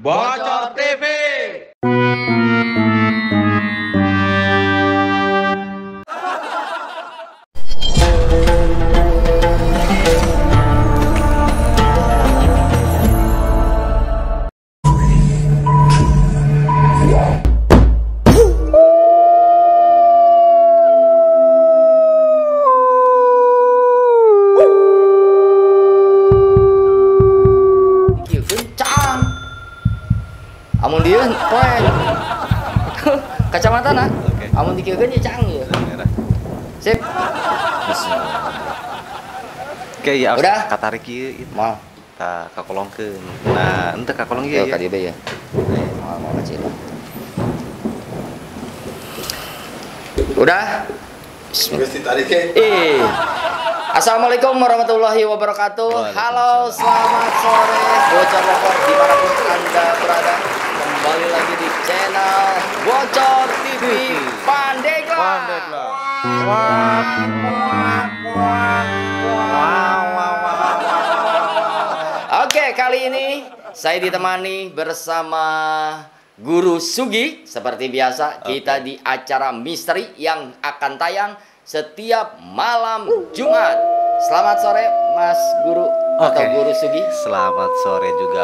Bocor TV. Amun dia poe kacamata nah. Amun dikieukeun ye canggih. Sip. Oke ya, udah katarik ieu ieu. Moal. Tah kakolongkeun. Nah, henteu kakolong ieu ya. Ka dieu bae ya. Moal moal kecil. Udah. Geus ditarik ke. Assalamualaikum warahmatullahi wabarakatuh. Halo, selamat sore Bocor Lover dimanapun Anda berada. Kembali lagi di channel Bocor TV Pandeglang. Oke, kali ini saya ditemani bersama Guru Sugi. Seperti biasa, kita di acara misteri yang akan tayang setiap malam Jumat. Selamat sore Mas Guru atau Guru Sugi. Selamat sore juga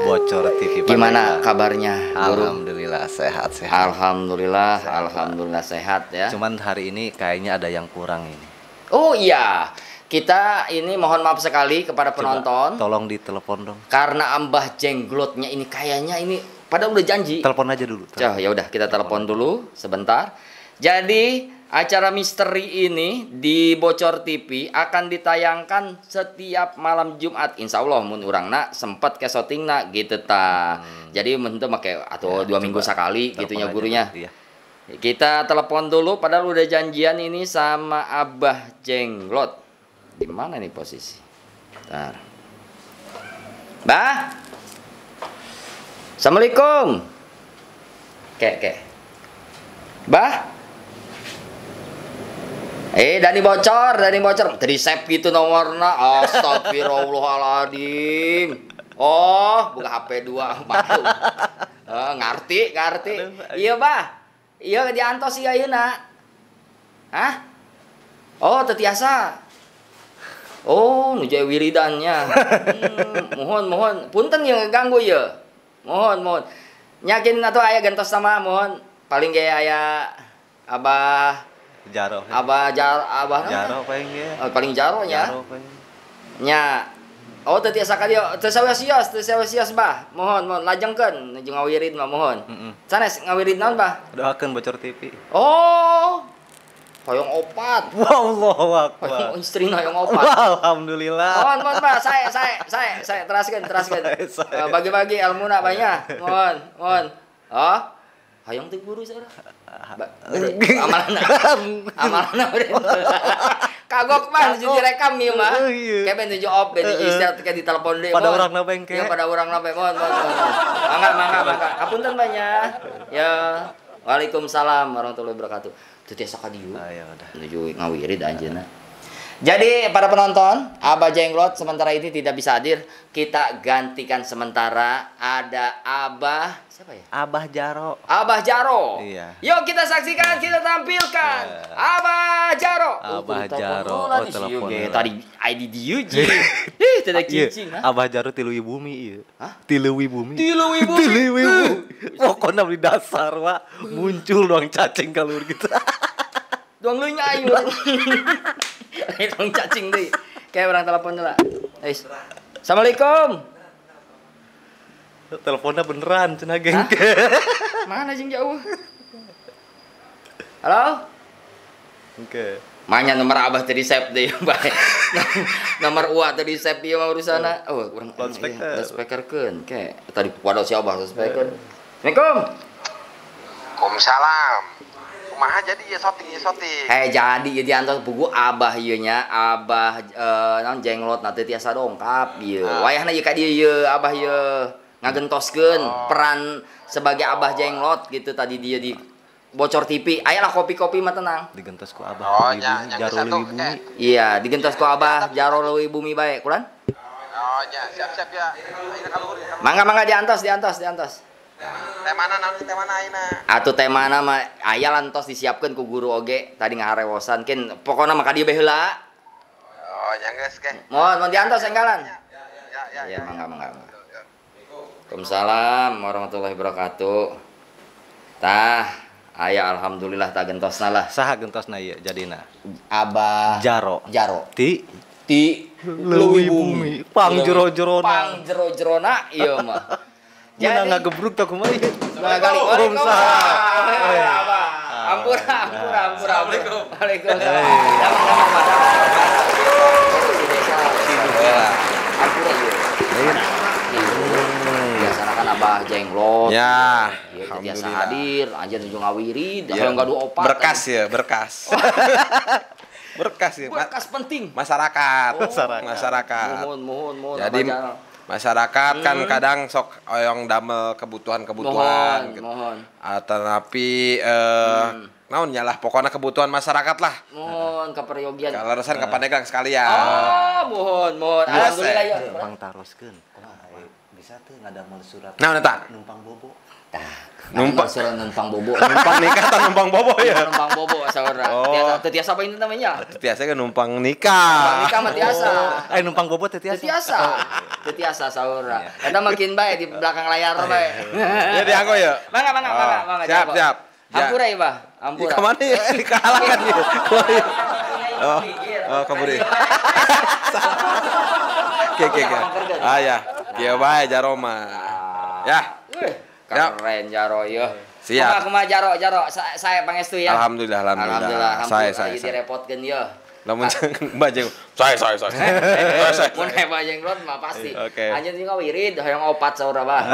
Bocor TV. Gimana kabarnya, Guru? Alhamdulillah sehat-sehat. Alhamdulillah, sehat, alhamdulillah sehat ya. Cuman hari ini kayaknya ada yang kurang ini. Oh iya, kita ini mohon maaf sekali kepada penonton. Coba, tolong ditelepon dong. Karena Ambah Jenglotnya ini kayaknya ini pada udah janji. Telepon aja dulu. Ya udah kita telepon dulu sebentar. Jadi acara misteri ini di Bocor TV akan ditayangkan setiap malam Jumat. Insya Allah mun urangna sempat ke syutingna gitu ta. Jadi mun teu make atau ya, 2 minggu sekali gitunya gurunya. Iya. Kita telepon dulu padahal udah janjian ini sama Abah Jenglot. Di mana nih posisi? Bentar. Bah. Assalamualaikum. Kek. Bah. Dani bocor. Tadi save gitu nomorna. Astagfirullahaladzim. Oh, buka HP 2 maklum. Ngerti. Iya, Bah. Iya diantos ieu ayeuna. Hah? Oh, teu tiasa. Oh, nuju wiridannya. Mohon. Punten ya ganggu ieu. Mohon. Nyakin atuh aya gentos sama mohon. Paling ge aya Abah Jaro. Abah Jaro, Abah Jaro paling ya. Oh, paling Jaro nya. Jaro paling. Nya. Oh, teu tiasa ka dieu, teu sawios-wios, Bah. Mohon lajengkeun nuju ngawirid mah mohon. Sanes ngawirid naon, Bah? Doakeun Bocor TV. Oh. Hoyong opat. Wallahu akbar. Hoyong istrina hoyong opat. Alhamdulillah. Mohon Bah, saya teraskeun. Bagi-bagi ilmuna banyak. Mohon. Oh. Hayang teh guru saudara. Amalana kagok mah nuju direkam ieu mah. Kayak ben nuju op ben nuju istirahat kayak ditelepon deui. Pada urang na bengke. Iya pada urang na mohon. Mangga. Hapunten banyak. Ya. Waalaikumsalam warahmatullahi wabarakatuh. Teu tiasa ka dieu. Ah ya udah. Nuju ngawirid anjeunna. Jadi para penonton, Abah Jenglot sementara ini tidak bisa hadir. Kita gantikan sementara ada Abah siapa ya? Abah Jaro. Abah Jaro. Iya. Yuk kita saksikan, kita tampilkan. Yeah. Abah Jaro. Abah Jaro. Oh, telepon. Tadi ID dieu ji. Ih, tidak cicing. Abah Jaro tiluwi bumi ieu. Hah? Tiluwi bumi. Tiluwi bumi. Tiluwi bumi. Pokoknya di dasar, Pak. Muncul doang cacing kalur gitu. Doang lu nyayu. Doang cacing deh. Kayak orang telepon lah. Assalamualaikum. Teleponnya beneran cenah gengke. Mana jeng jauh? Halo? Oke. Manya nomor Abah tadi save deh, bae. Nomor Ua tadi save ieu mah urusana. Oh, urang loudspeaker. Loudspeakerkeun ke. Tadi waduh si Abah loudspeaker. Assalamualaikum. Waalaikumsalam. Kumaha jadi ya syuting. Jadi ya diantos buku Abah ieu nya, Abah naon Jenglot na teu tiasa dongkap ieu. Wayahna ieu ka dieu ieu Abah ieu ngagentoskeun peran sebagai Abah Jenglot gitu tadi dia di Bocor TV. Aya lah kopi-kopi mah tenang. Digentos ku Abah. Oh, Jaro leuwih bumi. Iya, digentos ku Abah Jaro leuwih bumi bae, kulan? Oh nya, siap-siap ya. Ayeuna ka luhur. Mangga diantos. Temana naon temana ayeuna? Atuh temana mah aya lantos disiapkeun ku guru oge tadi ngaharewosan kin pokona mah ka dieu bae heula. Oh nya geus ke. Mohon diantos enggalan. Ya. Ya mangga. Waalaikumsalam warahmatullahi wabarakatuh. Tah, aya alhamdulillah tah gentosna lah. Saha gentosna ieu jadina? Abah Jaro. Ti Leuwi Bumi. Pang jero-jerona. Pang jero-jerona ieu mah. Jadi ngagebrug tah kumaha ieu? Waalaikumsalam. Ampura. Waalaikumsalam. Ampura ieu. Biasana kan Abah Jenglot. Ya, alhamdulillah. Biasa hadir, anjeun nuju ngawirid, hoyong gaduh opat. Berkas ya, berkas. Berkas ya. Berkas penting. Masyarakat. Masyarakat. Mohon. Jadi masyarakat kan kadang sok oyong damel kebutuhan-kebutuhan gitu. Mohon. Tetapi naon nyalah pokoknya kebutuhan masyarakat lah. Mohon keperyogian. Kaleresan ka Pandeglang sekalian. Oh, mohon. Alhamdulillah ya. Pang taroskeun. Bisa teu ngadamel surat. Naon eta? Numpang bobo. Tah, numpang surat numpang bobo. Numpang nikah atau numpang bobo ya? Numpang bobo saudara. Teu tiasa apa ini namanya? Teu tiasa kan numpang nikah. Numpang nikah mah tiasa. Numpang bobo teu tiasa. Teu tiasa saudara. Eta makin bae di belakang layar bae. Ya dianggo ya. Mangga. Siap. Ampura ya, Bah. Ampura. Ka mana ya? Dikahalangan ya. Oh, kaburi. Oke. Ah ya. Kieu bae Jaro mah. Ya. Keren Jaro yeuh. Siap. Kumaha Jaro, saya pangestu ya. Alhamdulillah. Saya direpotkeun yeuh. Lamun bajeng saya. Mun aya bajenglot mah pasti. Anjeun juga wirid hoyong opat saurah bah.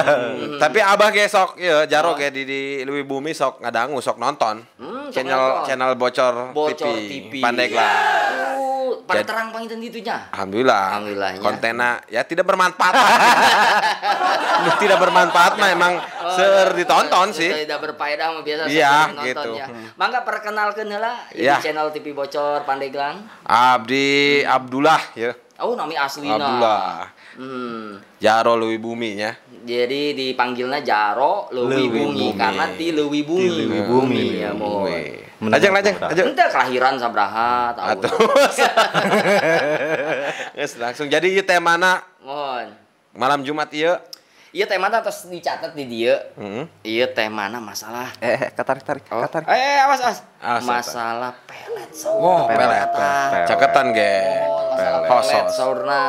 Tapi abah ge sok ieu Jaro ge di Leuwi Bumi sok ngadangu sok nonton. Channel Bocor TV Pandeglang. Pada terang panginten ditunya. Alhamdulillah. Kontenna ya tidak bermanfaat. Tidak bermanfaat mah emang seur ditonton sih. Tidak berfaedah mah biasa ya, nonton gitu. Ya. Mangga perkenalkeun heula di channel TV Bocor Pandeglang. Abdi Abdullah ya. Oh, nami aslina. Abdullah. Jaro Leuwi Bumi nya. Jadi dipanggilnya Jaro Leuwi Bumi karena di Leuwi Bumi. Leuwi Bumi ya, mohon. Lajeng. Ente kelahiran sabaraha tahu. Geus langsung jadi ieu temana. Mohon. Malam Jumat ieu. Ieu temana tos dicatat di dieu. Ieu temana masalah. Katarik. Awas. Masalah pelet saurna. Oh, pelet. Caketan ge. Masalah pelet saurna.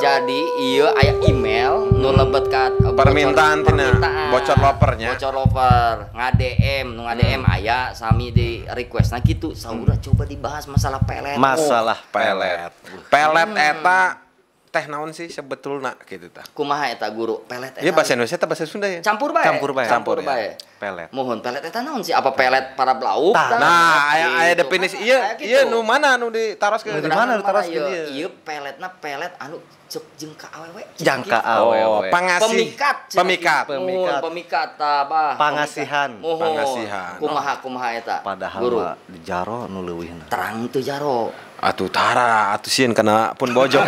Jadi ieu aya email nu lebet ka permintaan tina bocor lopernya. Bocor loper nga-DM, nu nga-DM aya sami di requestna kitu. Saurna coba dibahas masalah pelet. Masalah pelet. Pelet eta teh naon sih sebetulna gitu tah. Kumaha eta guru pelet eta? Iya bahasa Indonesia teh bahasa Sunda ya. Campur bae. Campur bae. Pelet. Mohon pelet eta naon sih? Apa pelet para belauk? Nah, aya definisi ieu ieu nu mana nu ditaroskeun? Di mana ditaroskeun ieu? Ieu peletna pelet anu cek jeung ka awewe. Jangka awewe. Pangasih. Pemikat tah bah. Pangasihan. Pangasihan. Kumaha eta? Padahal mah di Jaro nu leuwihna. Terang teu Jaro. Atuh tara, atuh sieun kana pun bojo.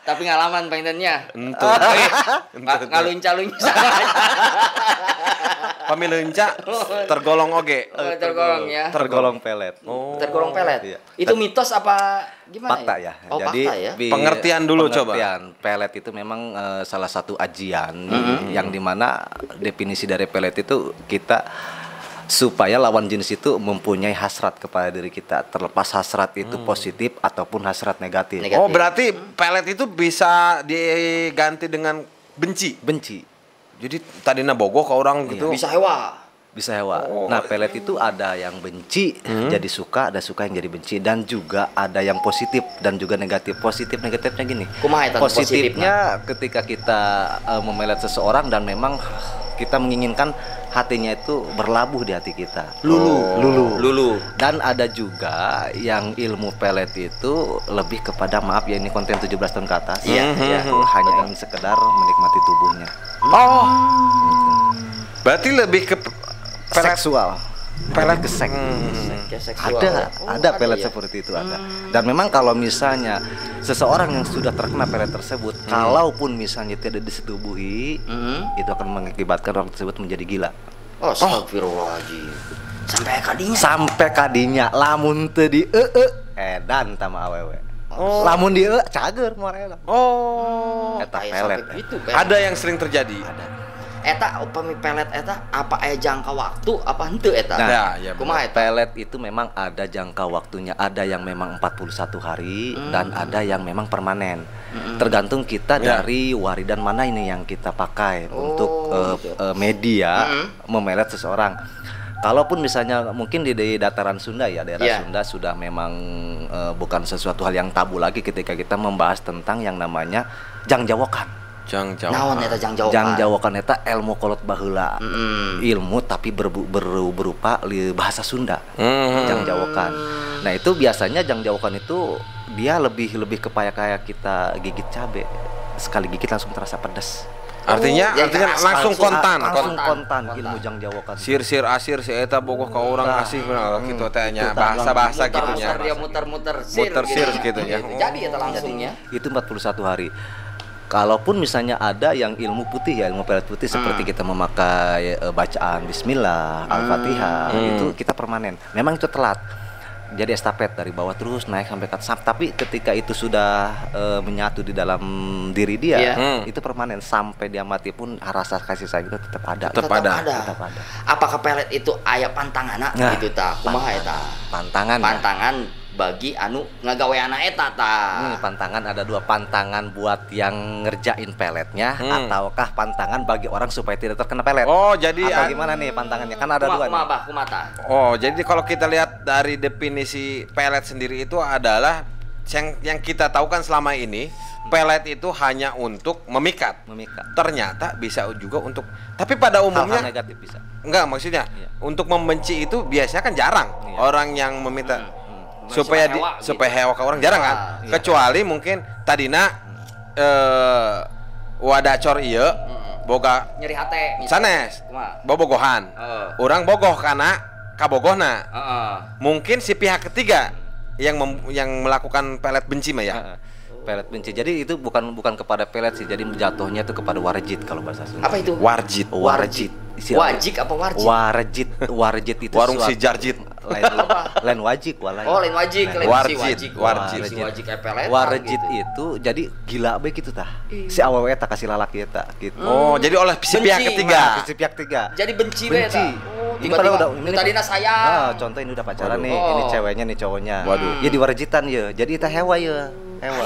Tapi ngalaman pangintennya. Entu. Ngalunca-lunca. Pami leunca tergolong oge. Oh, tergolong ya. Tergolong pelet. Oh. Tergolong pelet. Iya. Itu mitos apa gimana? Fakta ya. Oh, jadi fakta ya. Pengertian dulu pengertian. Coba. Pelet itu memang salah satu ajian yang dimana definisi dari pelet itu kita supaya lawan jenis itu mempunyai hasrat kepada diri kita, terlepas hasrat itu positif ataupun hasrat negatif. Oh, berarti pelet itu bisa diganti dengan benci. Benci. Jadi tadinya bogoh ke orang gitu. Bisa hewa. Bisa hewa. Oh. Nah, pelet itu ada yang benci jadi suka, ada suka yang jadi benci, dan juga ada yang positif dan juga negatif. Positif negatifnya gini. Kumaha eta positifnya ketika kita memelet seseorang dan memang kita menginginkan hatinya itu berlabuh di hati kita. Lulu. Dan ada juga yang ilmu pelet itu lebih kepada, maaf ya ini konten 17 tahun ke atas. Iya, iya. Hanya ingin sekedar menikmati tubuhnya. Oh. Berarti lebih ke pelet seksual. Pelet gesek. Seksual, Ada, ya? Oh, ada pelet ya? seperti itu ada. Dan memang kalau misalnya seseorang yang sudah terkena pelet tersebut, kalaupun misalnya tidak disetubuhi, itu akan mengakibatkan orang tersebut menjadi gila. Oh, astagfirullahaladzim. Sampai kadinya. Sampai kadinya lamun teu di edan tama awewe. Oh. Lamun di cager moal edan. Oh. Eta Aya pelet. sampai gitu, pelet. Ada yang sering terjadi. Ada. Eta upami pelet eta apa aya jangka waktu apa henteu eta? Nah, Ya, ya, kumaha eta? Pelet itu memang ada jangka waktunya, ada yang memang 41 hari dan ada yang memang permanen. Tergantung kita dari waridan mana ini yang kita pakai untuk gitu. Media memelet seseorang. Kalaupun misalnya mungkin di dataran Sunda ya, daerah Sunda sudah memang bukan sesuatu hal yang tabu lagi ketika kita membahas tentang yang namanya jangjawokan. Jangjawokan. Naon eta jangjawokan? Jangjawokan eta ilmu kolot baheula. Ilmu tapi berupa bahasa Sunda. Jangjawokan. Nah, itu biasanya jangjawokan itu dia lebih kepada kayak kita gigit cabe. Sekali gigit langsung terasa pedas. Artinya, artinya langsung kontan, langsung kontan ilmu jangjawokan. Sir-sir asir si eta bogoh ka urang asih bener kitu teh nya bahasa-bahasa kitu nya. Dia muter-muter sir. Muter sir gitu nya. Jadi eta langsungnya. Itu 41 hari. Kalaupun misalnya ada yang ilmu putih ya, ilmu pelet putih seperti kita memakai bacaan bismillah, al-fatihah, itu kita permanen. Memang itu telat. Jadi estafet dari bawah terus naik sampai ke atas. Tapi ketika itu sudah menyatu di dalam diri dia, itu permanen sampai dia mati pun rasa kasih sayang itu tetap ada. Tetap ada. Tetap ada. Apakah pelet itu aya pantanganna nah, gitu tah? Kumaha eta? Pantangan. Pantangan bagi anu ngagaweana eta tah. Pantangan ada dua, pantangan buat yang ngerjain peletnya ataukah pantangan bagi orang supaya tidak terkena pelet. Oh, jadi atau gimana nih pantangannya? Kan ada dua nih. Kumaha tah? Oh, jadi kalau kita lihat dari definisi pelet sendiri itu adalah yang kita tahu kan selama ini pelet itu hanya untuk memikat. Memikat. Ternyata bisa juga untuk, tapi pada umumnya hal-hal negatif bisa. Enggak, maksudnya untuk membenci itu biasanya kan jarang orang yang meminta supaya supaya hewa ke orang jarang kan. Kecuali mungkin tadina wadah cor ieu boga nyeri hate sanes bobogohan. Urang bogoh kana kabogohna. Mungkin si pihak ketiga yang melakukan pelet benci mah ya. Pelet benci. Jadi itu bukan kepada pelet sih. Jadi jatuhnya itu kepada warjit kalau bahasa Sunda. Apa itu? Warjit. Warjit. Wajik apa warjit? Warjit. Warjit itu warung si Jarjit. Lain wajik, walai. Oh, lain wajik, lain warjit. Warjit. Si wajik pelet. Warjit itu jadi gila bae gitu tah. Si awewe eta kasih lalaki eta gitu. Oh, jadi oleh si pihak ketiga. Si pihak ketiga. Jadi benci bae eta. Ini padahal udah ini tadina sayang. Ah, contoh ini udah pacaran nih, ini ceweknya nih cowoknya. Waduh. Ya diwarjitan ya. Jadi eta hewa ya. Hewa.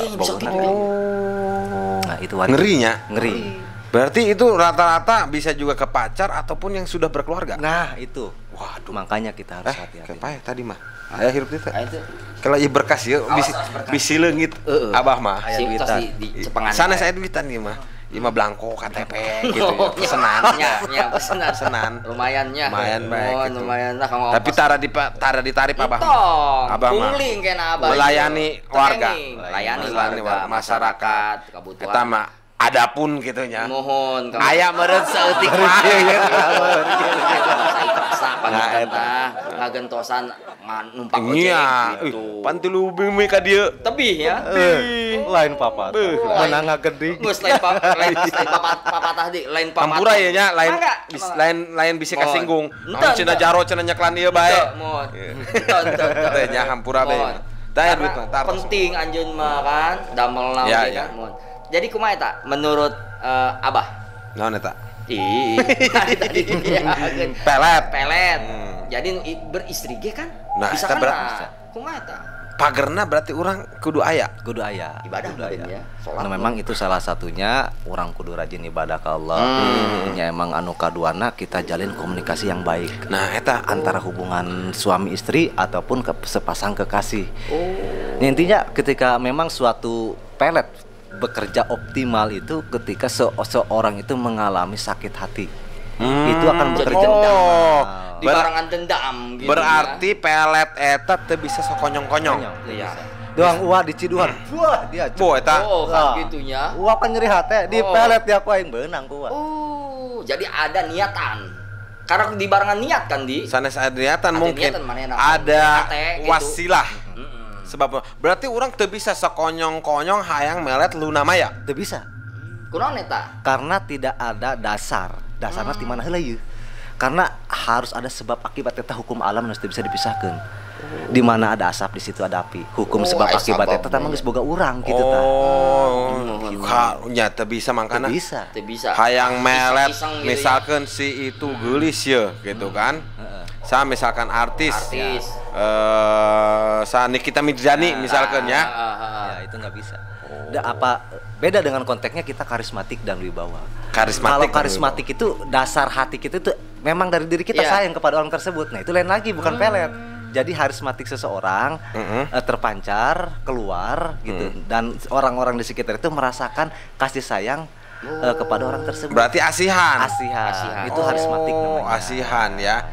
Nah, itu warjit. Ngerinya. Ngeri. Berarti itu rata-rata bisa juga ke pacar ataupun yang sudah berkeluarga. Nah, itu. Waduh, makanya kita harus hati-hati. Kayak tadi mah. Aya hirup teh. Kalau ieu berkas ieu bisi leungit abah mah. Aya duitan di cepengan. Sanes aya duitan ieu mah. Ieu mah blangko KTP gitu ya. Pesenan. Nya, pesenan. Lumayan nya. Lumayan baik gitu. Lumayan lah kamu. Tapi tara ditarif abah. Abah mah. Pungling kena abah. Melayani warga. Melayani warga, masyarakat, kebutuhan. Eta mah adapun gitunya. Mohon aya meureun saeutik mah. Nah, ngagentosan numpak ojek gitu. Pan tilu bumi ka dieu. Tebih ya. Lain papa. Menang ngageding. Geus lain papatah di lain papatah. Hampura ye nya lain lain bisi kasinggung. Naon cenah jaro cenah nyeklan ieu bae. Henteu henteu. Teh nya hampura bae. Tah duit mah penting anjeun mah kan damel naon kan. Jadi kumaha eta menurut Abah? Naon eta? Ih, tadi pelet. Pelet. Jadi beristri ge kan? Nah, bisa kena. Kumaha eta? Pagerna berarti urang kudu aya. Kudu aya. Ibadah kudu aya. Ya. Salat. Nah, memang itu salah satunya urang kudu rajin ibadah ke Allah. Ya emang anu kaduana kita jalin komunikasi yang baik. Nah, eta antara hubungan suami istri ataupun ke sepasang kekasih. Nah, intinya ketika memang suatu pelet bekerja optimal itu ketika seseorang itu mengalami sakit hati. Itu akan bekerja di barengan dendam gitu. Berarti ya. Pelet eta teu bisa sokonyong-konyong. Iya. Doang uah di ciduhan. Wah, dia. Bo eta. Oh, kan gitunya. Uah kan nyeri hate di pelet dia ku aing beunang ku. Oh, jadi ada niatan. Karena dibarengan niat kan di. Sanes ada niatan mungkin. Ada gitu. Wasilah. Sebab berarti orang teu bisa sekonyong-konyong hayang melet Luna Maya. Teu bisa. Kunaon eta? Karena tidak ada dasar. Dasarna ti mana heula ieu? Karena harus ada sebab akibat eta hukum alam nu teu bisa dipisahkeun. Di mana ada asap di situ ada api. Hukum sebab akibat eta tah geus boga urang kitu tah. Oh, nya teu bisa mangkana. Teu bisa. Hayang melet gitu misalkan ya. Si itu geulis ye gitu kan. Sa misalkan artis. Sa Nikita Mirzani misalkan ya. Ya itu nggak bisa. Apa beda dengan konteksnya kita karismatik dan wibawa. Karismatik. Kalau karismatik itu dasar hati kita itu memang dari diri kita sayang kepada orang tersebut. Nah, itu lain lagi bukan pelet. Jadi karismatik seseorang terpancar keluar gitu dan orang-orang di sekitar itu merasakan kasih sayang kepada orang tersebut. Berarti asihan. Asihan. Itu karismatik namanya. Asihan ya.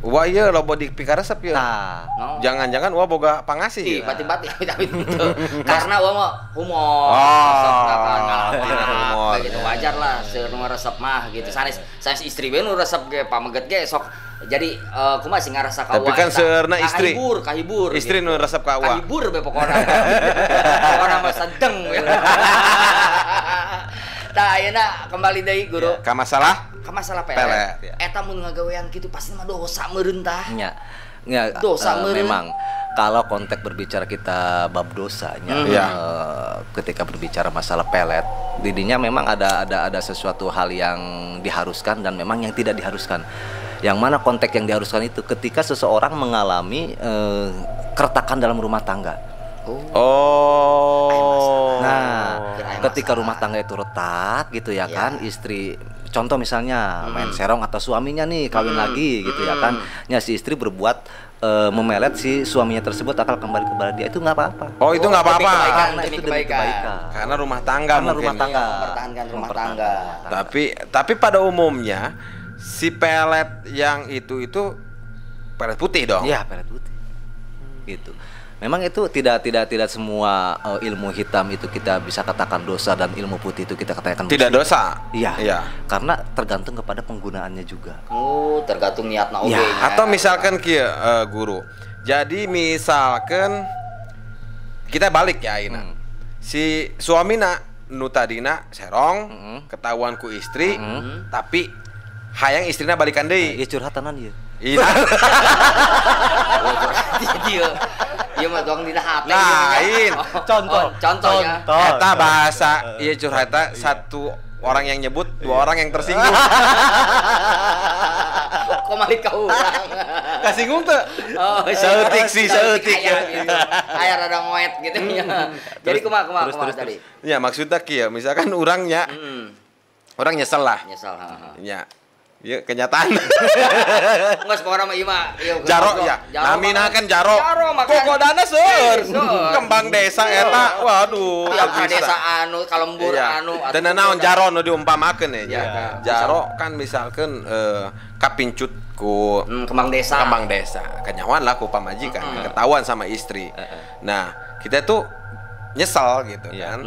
Wah iya lobo dipikaresep ya. Nah. Jangan-jangan wah boga pangasih. Ih, batin-batin tapi itu. Karena wah mah humor. Humor. Gitu wajar lah seueur nu resep mah gitu. Sanes sanes istri we nu resep ge pameget ge sok. Jadi kumaha sih ngarasa ka Tapi kan seueurna istri. Kahibur, kahibur. Istri nu resep ka uwa. Kahibur be pokona. Pokona mah sedeng. Tah ayeuna kembali deui guru. Ka masalah? Ka masalah pelet. Eta mun ngagawean kitu pasti mah dosa meureun tah. Nya. Nya dosa meureun. Memang kalau konteks berbicara kita bab dosanya ketika berbicara masalah pelet, didinya memang ada sesuatu hal yang diharuskan dan memang yang tidak diharuskan. Yang mana konteks yang diharuskan itu ketika seseorang mengalami keretakan dalam rumah tangga. Oh. Nah, ketika rumah tangga itu retak gitu ya kan, istri contoh misalnya main serong atau suaminya nih kawin lagi gitu ya kan. Ya si istri berbuat memelet si suaminya tersebut akal kembali kepada dia itu nggak apa-apa. Oh, itu nggak apa-apa. Karena itu demi kebaikan. Karena rumah tangga Karena mungkin. Rumah tangga. Ya, mempertahankan rumah tangga. Tapi pada umumnya si pelet yang itu pelet putih dong. Iya, pelet putih. Gitu. Memang itu tidak semua ilmu hitam itu kita bisa katakan dosa dan ilmu putih itu kita katakan tidak dosa. Iya. Iya. Karena tergantung kepada penggunaannya juga. Oh, tergantung niatna oge. Ya. Atau misalkan kieu guru. Jadi misalkan kita balik ya ayeuna. Si suamina nu tadina serong, ketahuan ku istri, tapi hayang istrina balikan deui. Ieu curhatanan ieu. Iya. Iya. Iya mah doang dina hate. Lain. Contoh. Contohnya. Eta bahasa ieu curhata satu orang yang nyebut, dua orang yang tersinggung. Kok malik ka urang? Kasinggung teu? Oh, saeutik sih, saeutik. Aya rada ngoet gitu ya. Jadi kumaha tadi? Ya maksudnya kieu, misalkan urangnya orang nyesel lah. Nyesel, heeh. Ya. Ya kenyataan. Enggak semua orang mah ieu mah. Jaro ya. Namina kan jaro. Kokodana seueur. Kembang desa eta. Waduh. Tiap desa anu kalembur anu. Teu naon jaro nu diumpamakeun ya. Jaro kan misalkan kapincut ku kembang desa. Kembang desa. Kanyawan lah ku pamajikan, ketahuan sama istri. Nah, kita tuh nyesel gitu kan.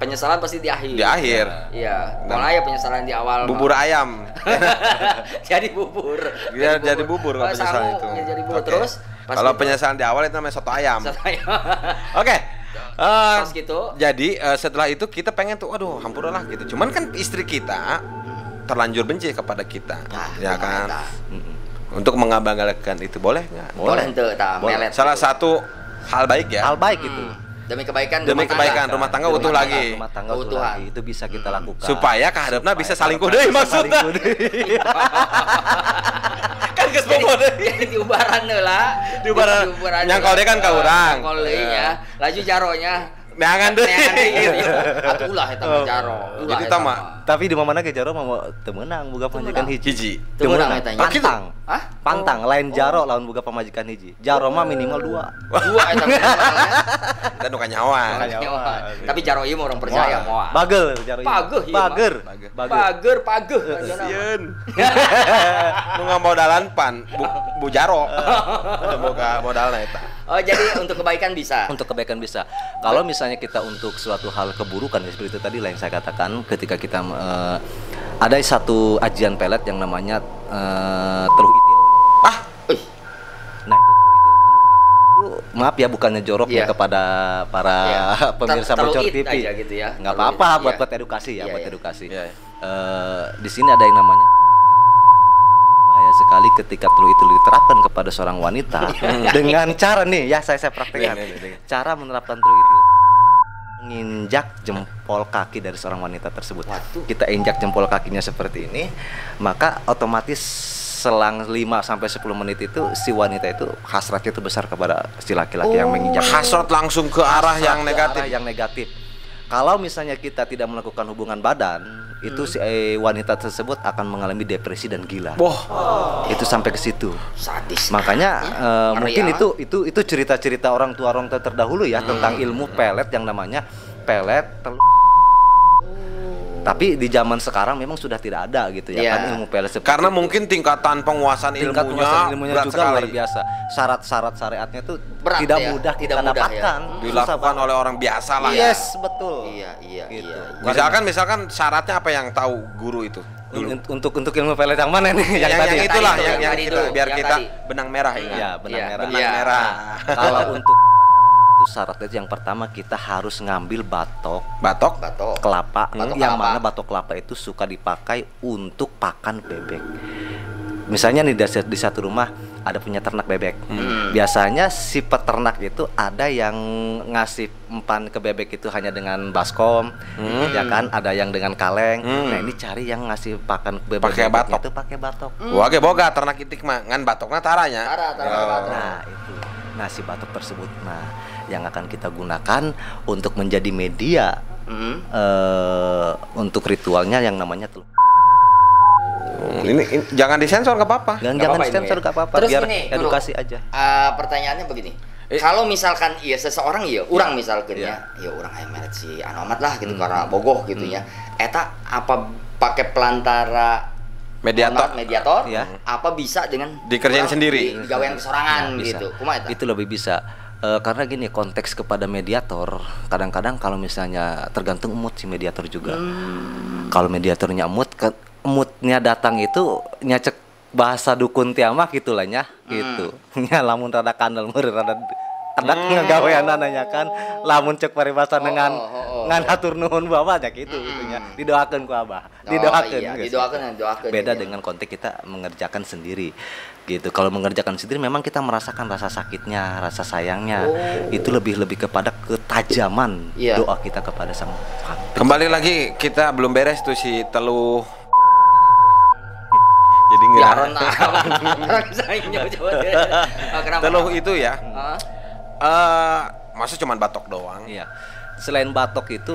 Penyesalan pasti di akhir. Di akhir. Iya. Mulai ya penyesalan di awal. Bubur ayam. Jadi bubur. Iya, jadi bubur kalau penyesalan itu. Jadi bubur terus. Kalau penyesalan di awal itu namanya soto ayam. Soto ayam. Oke. Terus gitu. Jadi setelah itu kita pengen tuh aduh hampura lah gitu. Cuman kan istri kita terlanjur benci kepada kita. Ya kan. Untuk mengabanggalkan itu boleh nggak? Boleh tuh, melet. Salah satu hal baik ya. Hal baik itu. Demi kebaikan, rumah tangga utuh lagi. Rumah tangga utuh lagi itu bisa kita lakukan. Supaya kehadapna bisa salingkuh deui maksudna. Kan geus bobo deui. Diubaran heula. Diubaran. Nyangkol deui kan ka urang. Nyangkol deui nya. Laju jaronya. Neangan deui. Atuh ulah eta mah jaro. Jadi tama. Tapi di mana ge jaro mah teu meunang boga pamajikan hiji. Hiji. Teu meunang eta nya. Pantang. Hah? Pantang lain jaro lawan boga pamajikan hiji. Jaro mah minimal dua. Dua eta minimal. Eta nu kanyawan. Tapi jaro ieu mah orang percaya moal. Bagel jaro ieu. Pager. Pager pageuh. Sieun. Nu ngamodalan pan bu jaro. Boga modalna eta. Oh, jadi untuk kebaikan bisa. Untuk kebaikan bisa. Kalau misalnya kita untuk suatu hal keburukan ya, seperti itu tadi lah yang saya katakan, ketika kita Ada satu ajian pelet yang namanya teluh itil. Ah. Nah, itu teluh itil. Itu maaf ya, bukannya jorok ya kepada para pemirsa Bocor TV. Aja gitu ya. Nggak apa-apa, buat edukasi ya, buat edukasi. Yeah. Di sini ada yang namanya bahaya sekali ketika teluh itu diterapkan kepada seorang wanita dengan cara nih ya, saya praktekkan. Cara menerapkan teluh itu menginjak jempol kaki dari seorang wanita tersebut. Waduh. Kita injak jempol kakinya seperti ini, maka otomatis selang 5 sampai 10 menit itu si wanita itu hasratnya itu besar kepada si laki-laki yang menginjak. Hasrat langsung ke arah yang negatif. Arah yang negatif. Kalau misalnya kita tidak melakukan hubungan badan, itu si wanita tersebut akan mengalami depresi dan gila. Wah. Itu sampai ke situ. Sadis. Makanya mungkin itu cerita-cerita orang tua terdahulu ya tentang ilmu pelet yang namanya pelet telur. Tapi di zaman sekarang memang sudah tidak ada gitu ya, kan ilmu pelet seperti karena itu. Mungkin tingkatan penguasaan ilmunya juga sekali. Luar biasa. Syarat-syarat syariatnya itu berat, tidak ya? Mudah kita tidak mudah, dapatkan. Ya. Dilakukan oleh orang biasa lah. Yes, ya. Betul. Iya, iya, gitu. Iya. Misalkan syaratnya apa yang tahu guru itu? Dulu. Untuk ilmu pelet yang mana nih? Yang tadi yang itulah tadi, yang kita biar yang kita tadi. Benang merah ini. Ya, benang merah. Benang merah. Nah, kalau untuk itu syaratnya yang pertama kita harus ngambil batok kelapa, batok yang kelapa. Mana batok kelapa itu suka dipakai untuk pakan bebek. Misalnya nih di satu rumah ada punya ternak bebek. Biasanya si peternak itu ada yang ngasih empan ke bebek itu hanya dengan baskom, ya kan? Ada yang dengan kaleng. Nah, ini cari yang ngasih pakan ke bebek pakai batok. Itu pakai batok. Wah, ge boga ternak itik mah ngan batokna taranya. Tara batok. Nah, itu. Nah, si batok tersebut nah yang akan kita gunakan untuk menjadi media untuk ritualnya yang namanya teluh. Ini jangan disensor nggak apa-apa. Jangan disensor nggak apa-apa. Terus biar ini, edukasi aja. Pertanyaannya begini. Kalau misalkan iya seseorang iya orang misalkan ya, ya orang aya meret si Anomat lah gitu karena bogoh gitu ya. Eta apa pakai pelantara mediator ya. Apa bisa dengan dikerjain sendiri, digawean kesorangan nah, gitu. Kumaha eta? Itu lebih bisa. Karena gini, konteks kepada mediator kadang-kadang kalau misalnya tergantung mood si mediator juga. Kalau mediatornya mood, moodnya datang itu nyacek bahasa dukun tiamah gitu lah nya, gitu. Nya lamun rada kandel meureun rada kedak ngagawean nanya kan, lamun cek paribasa dengan ngan hatur nuhun bawa aja gitu gitunya. Didoakeun ku abah. Didoakeun. Iya, didoakeun. Beda dengan konteks kita mengerjakan sendiri. Gitu. Kalau mengerjakan sendiri memang kita merasakan rasa sakitnya, rasa sayangnya. Itu lebih kepada ketajaman doa kita kepada sang pencipta. Kembali lagi kita belum beres tuh si teluh. Jadi nggak. Teluh itu ya. Masa cuma batok doang? Iya. Selain batok itu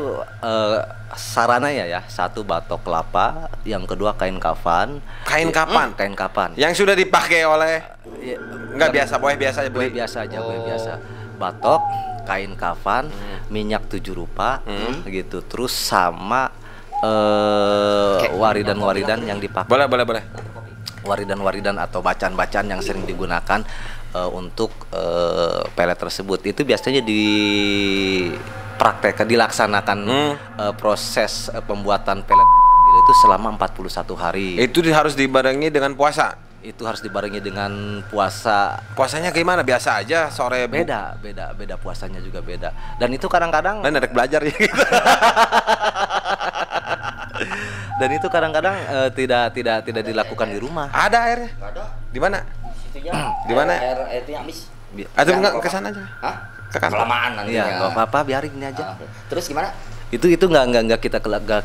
sarananya ya, satu batok kelapa, yang kedua kain kafan. Kain kafan? Kain kafan. Yang sudah dipakai oleh nggak biasa, boleh biasa aja beli. Boleh biasa aja, boleh biasa. Batok, kain kafan, minyak 7 rupa, gitu. Terus sama waridan-waridan yang dipakai. Boleh. Waridan-waridan atau bacaan-bacaan yang sering digunakan untuk pelet tersebut. Itu biasanya dipraktekkan, dilaksanakan proses pembuatan pelet itu selama 41 hari. Itu harus dibarengi dengan puasa? Itu harus dibarengi dengan puasa. Puasanya gimana? Biasa aja sore? Beda puasanya juga beda. Dan itu kadang-kadang dan ada belajar ya gitu. Dan itu kadang-kadang tidak dilakukan di rumah. Ada airnya? Ada. Di mana? Di mana? Air itu yang habis. Atau enggak ke sana aja? Hah? Ke kantor. Kelamaan nanti. Iya, enggak apa-apa, biarin ini aja. Terus gimana? Itu enggak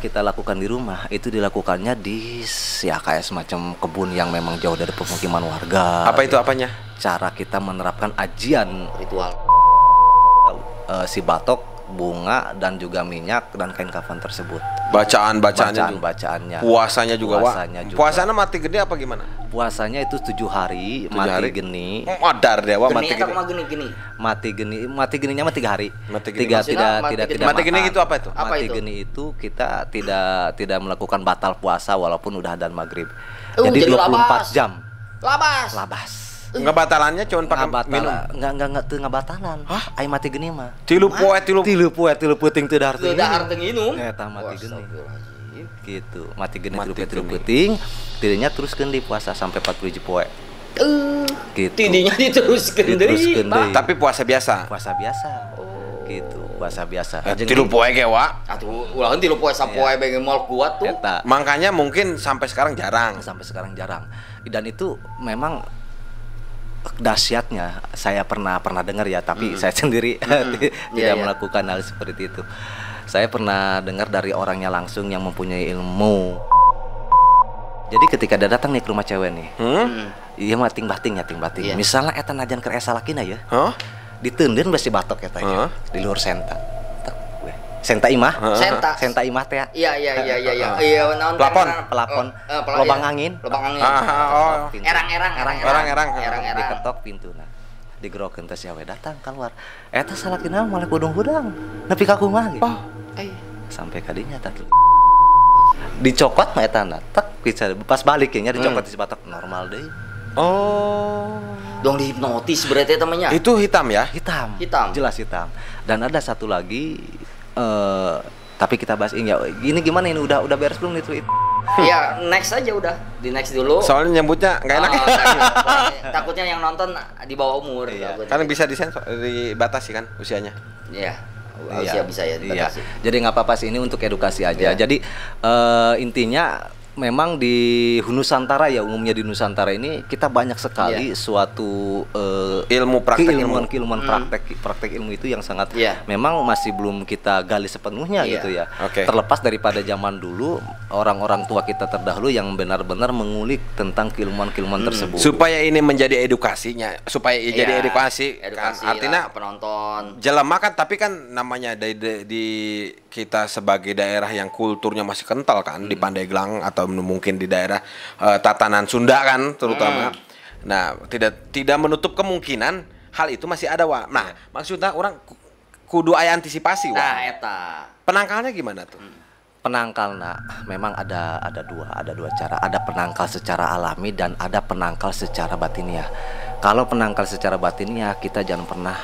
kita lakukan di rumah. Itu dilakukannya di ya kayak semacam kebun yang memang jauh dari pemukiman warga. Apa itu apanya? Cara kita menerapkan ajian ritual. Si batok, bunga dan juga minyak dan kain kafan tersebut. Bacaan-bacaannya. Puasanya juga, Puasanya juga. Puasanya mati gede apa gimana? Puasanya itu 7 hari, mati geni. Modar dewa mati geni. Geni. Mati geninya mah 3 hari. Mati geni. Tidak mati geni itu apa itu? Mati geni itu kita tidak melakukan batal puasa walaupun udah adzan maghrib. Jadi 24 jam. Labas. Ngebatalannya cuma pakai minum. Enggak teu ngabatalan. Hah? Ai mati geni mah. Tilu poe tilu puting teu dahar teu minum. Eta mati geni. Gitu. Mati geni tilu peuting, tidinya teruskeun di puasa sampai 40 poe. Gitu. Tidinya diteruskeun deui. Tapi puasa biasa. Puasa biasa. Gitu, puasa biasa. 3 poe ge, Wak. Atuh ulah 3 poe sapoe bae moal kuat tuh. Eta. Makanya mungkin sampai sekarang jarang. Sampai sekarang jarang. Dan itu memang dahsyatnya saya pernah dengar ya, tapi saya sendiri tidak melakukan hal seperti itu. Saya pernah dengar dari orangnya langsung yang mempunyai ilmu. Jadi ketika dia datang nih ke rumah cewek nih, iya mah ting bating. Yeah. Misalnya eta najan keur esa lakina ya, diteundeun besi batok eta ya, di luhur senta. Senta imah, senta imah teh. Iya. Iya naon pelapon, lubang angin. Lubang angin. Erang-erang. Diketok pintuna. Digerokeun teh si awe datang keluar. Eta salakina malah hudang-hudang. Nepi ka kumaha gitu. Sampai ka dinya tah. Dicokot mah eta na. Tek bisa pas balik nya dicokot di si batok normal deui. Oh. Dong dihipnotis berarti temannya. Itu hitam ya? Hitam. Jelas hitam. Dan ada satu lagi tapi kita bahas ini ya. Ini gimana ini udah beres belum nih tweet? Ya, next aja udah. Di next dulu. Soalnya nyebutnya nggak enak. Takutnya yang nonton di bawah umur. Iya. Kan bisa disensor, dibatasi kan usianya. Iya. Usia bisa ya dibatasi. Iya. Jadi nggak apa-apa sih, ini untuk edukasi aja. Iya. Jadi intinya memang di Nusantara ya, umumnya di Nusantara ini kita banyak sekali suatu ilmu praktek, keilmuan praktek ilmu itu yang sangat memang masih belum kita gali sepenuhnya gitu ya. Terlepas daripada zaman dulu orang-orang tua kita terdahulu yang benar-benar mengulik tentang keilmuan-keilmuan tersebut. Supaya ini menjadi edukasinya, supaya jadi edukasi kan, artinya penonton. Jelema kan, tapi kan namanya di kita sebagai daerah yang kulturnya masih kental kan, di Pandeglang atau mungkin di daerah tatanan Sunda kan terutama. Nah, tidak menutup kemungkinan hal itu masih ada, Wak. Nah, maksudnya orang kudu aya antisipasi, Wak. Nah, eta. Penangkalnya gimana tuh? Penangkalna memang ada dua cara. Ada penangkal secara alami dan ada penangkal secara batiniah. Kalau penangkal secara batiniah, kita jangan pernah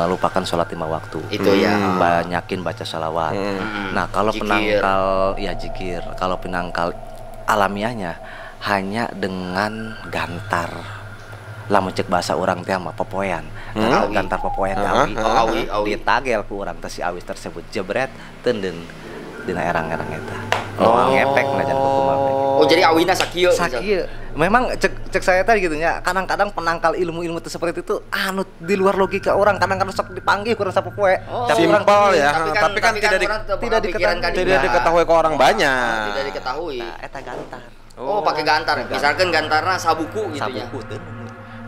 lupakan sholat 5 waktu. Itu ya. Banyakin baca sholawat. Nah, kalau jikir. Penangkal ya jikir. Kalau penangkal alamiahnya hanya dengan gantar. Lamun cek bahasa orang teh mah popoean. Gantar popoean awi. Awi. Ditagel ku urang teh si awi tersebut jebret teunden dina erang-erang eta. Oh, ngepek najan kumaha. Oh, jadi awina sakieu. Sakieu. Memang cek saya tadi gitu nya, kadang-kadang penangkal ilmu-ilmu itu seperti itu anu di luar logika orang, kadang-kadang sok dipanggil kurang sapopoe. Oh, tapi simpel ya, tapi kan tidak diketahui ke orang banyak. Tidak diketahui. Nah, eta gantar. Oh, pakai gantar. Misalkan gantarna sabuku gitu ya. Sabuku teu.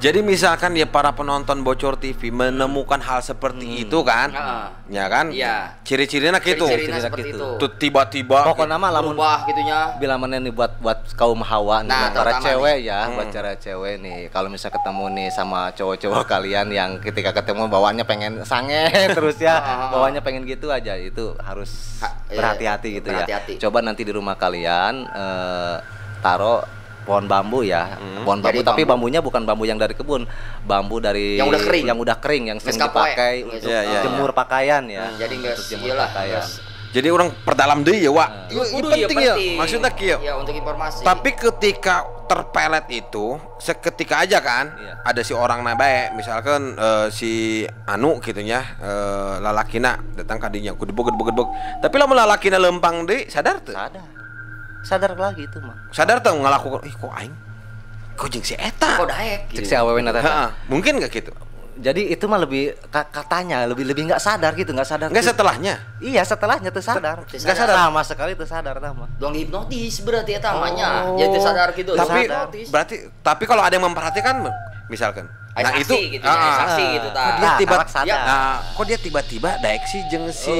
Jadi misalkan ya para penonton Bocor TV menemukan hal seperti itu kan, ya kan? Iya. Ciri-cirinya gitu. Ciri-cirinya seperti itu. Tuh tiba-tiba pokoknya mah lamun berubah gitunya. Bila mana nih buat kaum hawa nih, nah, para cewek nih. Ya, buat cara cewek nih. Kalau misal ketemu nih sama cowok-cowok kalian yang ketika ketemu bawaannya pengen sange terus ya, bawaannya pengen gitu aja, itu harus berhati-hati gitu ya. Coba nanti di rumah kalian taruh pohon bambu ya, pohon bambu, tapi bambunya bukan bambu yang dari kebun, bambu dari yang udah kering, yang udah kering, yang sering dipakai untuk jemur pakaian ya. Jadi nggak jemur pakaian. Jadi orang perdalam deui ya, Wak. Itu penting ya, maksudnya kieu. Ya untuk informasi. Tapi ketika terpelet itu seketika aja kan, ada si orang na bae, misalkan si anu gitu nya, lalakina datang ka dinya kudu gebog-gebog. Tapi lamun lalakina lempang deui, sadar teu? Sadar. Sadar lagi itu mah. Sadar tuh ngelakukan, ih kok aing, kok jeung si eta, kok daek gitu. Cek si awewe na eta. Mungkin nggak gitu. Jadi itu mah lebih katanya lebih nggak sadar gitu, nggak sadar. Nggak setelahnya? Iya, setelahnya tuh sadar. Nggak sadar. Sama sekali tuh sadar sama. Dong hipnotis berarti eta namanya. Jadi sadar gitu. Tapi berarti tapi kalau ada yang memperhatikan misalkan. Nah itu gitu, saksi gitu ta. Dia tiba kok dia tiba-tiba daek sih jeung si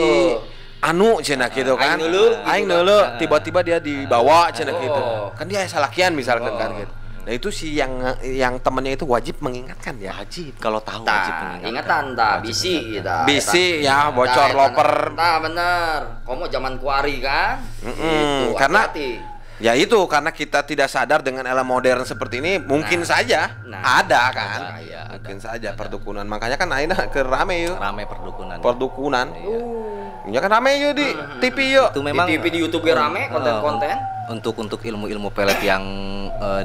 anu cenah gitu kan, aing neuleuh tiba-tiba dia dibawa cenah gitu kan, dia salakian misalkan kan gitu. Nah itu si yang temennya itu wajib mengingatkan ya, wajib kalau tahu wajib mengingatkan. Ingatan ta bisi gitu, bisi ya bocor loper ta bener, komo zaman kuari kan gitu, karena Ya itu karena kita tidak sadar dengan era modern seperti ini, mungkin saja ada kan. Ada, iya, mungkin ada, saja ada. Perdukunan. Makanya kan ayeuna keur rame yeuh. Rame perdukunan. Perdukunan. Iya. Ya kan rame yeuh di TV yeuh. Itu memang di TV, di YouTube ge rame konten-konten. Untuk ilmu-ilmu pelet yang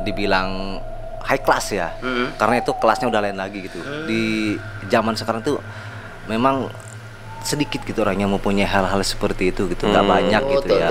dibilang high class ya. Karena itu kelasnya udah lain lagi gitu. Di zaman sekarang tuh memang sedikit gitu orang yang mempunyai hal-hal seperti itu gitu, nggak banyak gitu ya.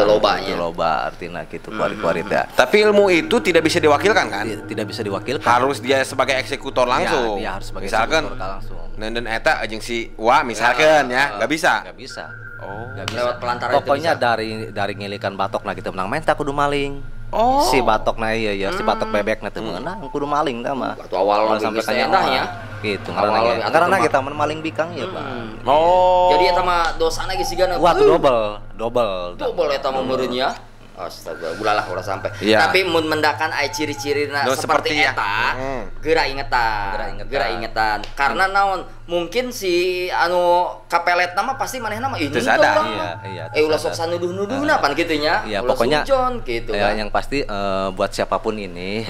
Loba artinya gitu, kuari-kuari ya. Tapi ilmu itu tidak bisa diwakilkan kan? Tidak bisa diwakilkan. Harus dia sebagai eksekutor langsung. Ya, dia harus sebagai misalkan, eksekutor langsung. Nenden eta jeung si wa misalkan ya, nggak bisa. Nggak bisa. Oh. Nggak bisa. Lewat pelantara. Pokoknya dari ngilikan batok nah kita menang main tak kudu maling. Oh. Si batok nah iya ya, si batok bebek nah teu meunang kudu maling tah mah. Waktu awal sampai kanya ya. Gitu karena kita maling bikang ya, Pak. Oh. Jadi eta mah dosana geus sigana. Wah, double. Double eta mah meureun ya. Astaga, ulah lah ulah sampai. Ya. Tapi mun mendakan aya ciri-cirina seperti eta, geura ingetan. Geura ingetan. Karena naon? Mungkin si anu kapelet nama pasti manehna mah ini sadar. Iya, iya. Ulah sok sanuduh-nuduhna pan kitu nya. Iya, pokoknya sujon, gitu ya, kan. Yang pasti buat siapapun ini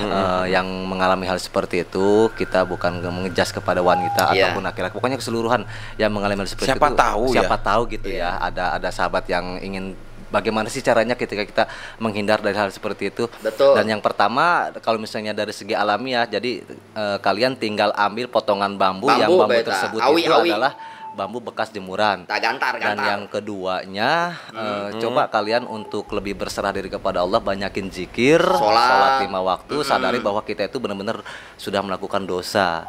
yang mengalami hal seperti itu, kita bukan mengejas kepada wanita ataupun laki-laki, pokoknya keseluruhan yang mengalami hal seperti siapa itu. Tahu siapa ya? Tahu gitu ya. Ada sahabat yang ingin bagaimana sih caranya ketika kita menghindar dari hal seperti itu. Betul. Dan yang pertama kalau misalnya dari segi alamiah, jadi kalian tinggal ambil potongan bambu yang bambu tersebut itu adalah bambu bekas jemuran. Gantar. Dan yang keduanya coba kalian untuk lebih berserah diri kepada Allah, banyakin zikir, sholat 5 waktu, sadari bahwa kita itu benar-benar sudah melakukan dosa.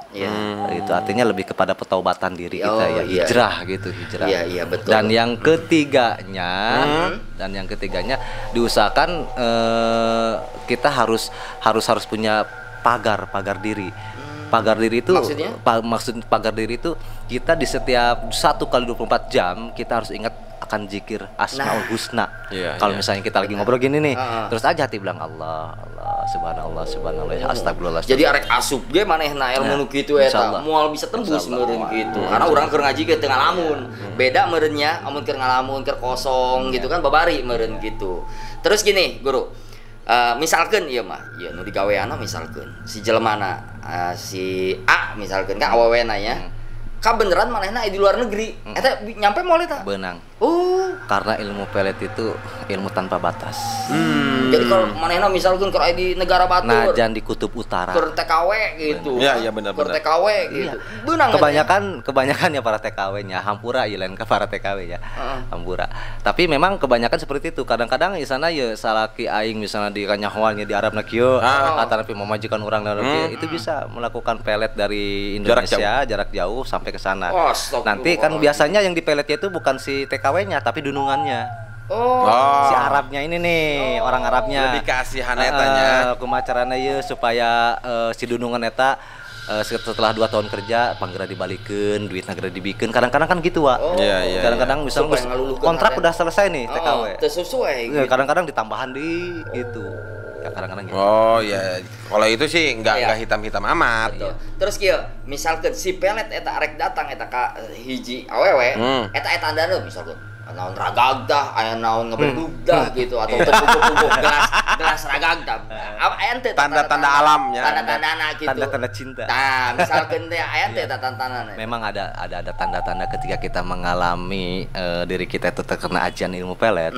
Itu artinya lebih kepada petaubatan diri kita ya, hijrah gitu, hijrah. Iya, iya, betul. Dan yang ketiganya, diusahakan kita harus punya pagar diri. Pagar diri itu maksudnya? Maksud pagar diri itu kita di setiap 1 kali 24 jam kita harus ingat akan zikir Asmaul Husna. Kalau misalnya kita lagi ngobrol gini nih, terus aja hati bilang Allah, Allah, subhanallah, subhanallah, astagfirullah. Jadi arek asup ge manehna ilmu nu kitu eta moal bisa tembus meureun gitu. Karena urang keur ngaji ge teu ngalamun. Beda meureunnya amun keur ngalamun keur kosong gitu kan babari meureun gitu. Terus gini, Guru. Misalkan ieu mah, ieu nu digaweana misalkan si jelemana si A misalkan kan awewena nya. Kabeneran manehna di luar negeri. Eta nyampe moal eta? Beunang. Karena ilmu pelet itu ilmu tanpa batas. Jadi kalau manehna misalkan keur di negara batur. Nah, jangan di kutub utara. Keur TKW gitu. Iya, iya benar benar. Keur TKW gitu. Beunang. Kebanyakan ya para TKW-nya, hampura ieu lain ke para TKW ya. Hampura. Tapi memang kebanyakan seperti itu. Kadang-kadang di sana ya salaki aing misalnya di kanyahoannya di Arab na kieu, atau memajikan urang na kieu, itu bisa melakukan pelet dari Indonesia jarak jauh sampai ke sana. Nanti kan biasanya yang dipeletnya itu bukan si TKW-nya tapi dunungannya. Si Arabnya ini nih, orang Arabnya. Lebih kasihan etanya. Kumaha carana ieu supaya si dunungan eta setelah 2 tahun kerja panggera dibalikeun, duitna geura dibikeun. Kadang-kadang kan gitu, Wak. Iya, kadang-kadang misalnya kontrak udah selesai nih TKW. Teu sesuai gitu. Kadang-kadang ditambahan di gitu. Ya kadang-kadang gitu. Oh iya, kalau itu sih nggak hitam-hitam amat. Betul. Terus kieu, misalkan si pelet eta arek datang eta ka hiji awewe, eta eta andana misalkan naon ragag dah, aya naon ngebedug dah gitu atau tepuk-tepuk gelas ragag dah. Aya teh tanda-tanda alamnya. Tanda-tandana gitu. Tanda-tanda cinta. Nah, misalkan teh aya teh tanda-tandana. Memang ada tanda-tanda ketika kita mengalami diri kita itu terkena ajian ilmu pelet.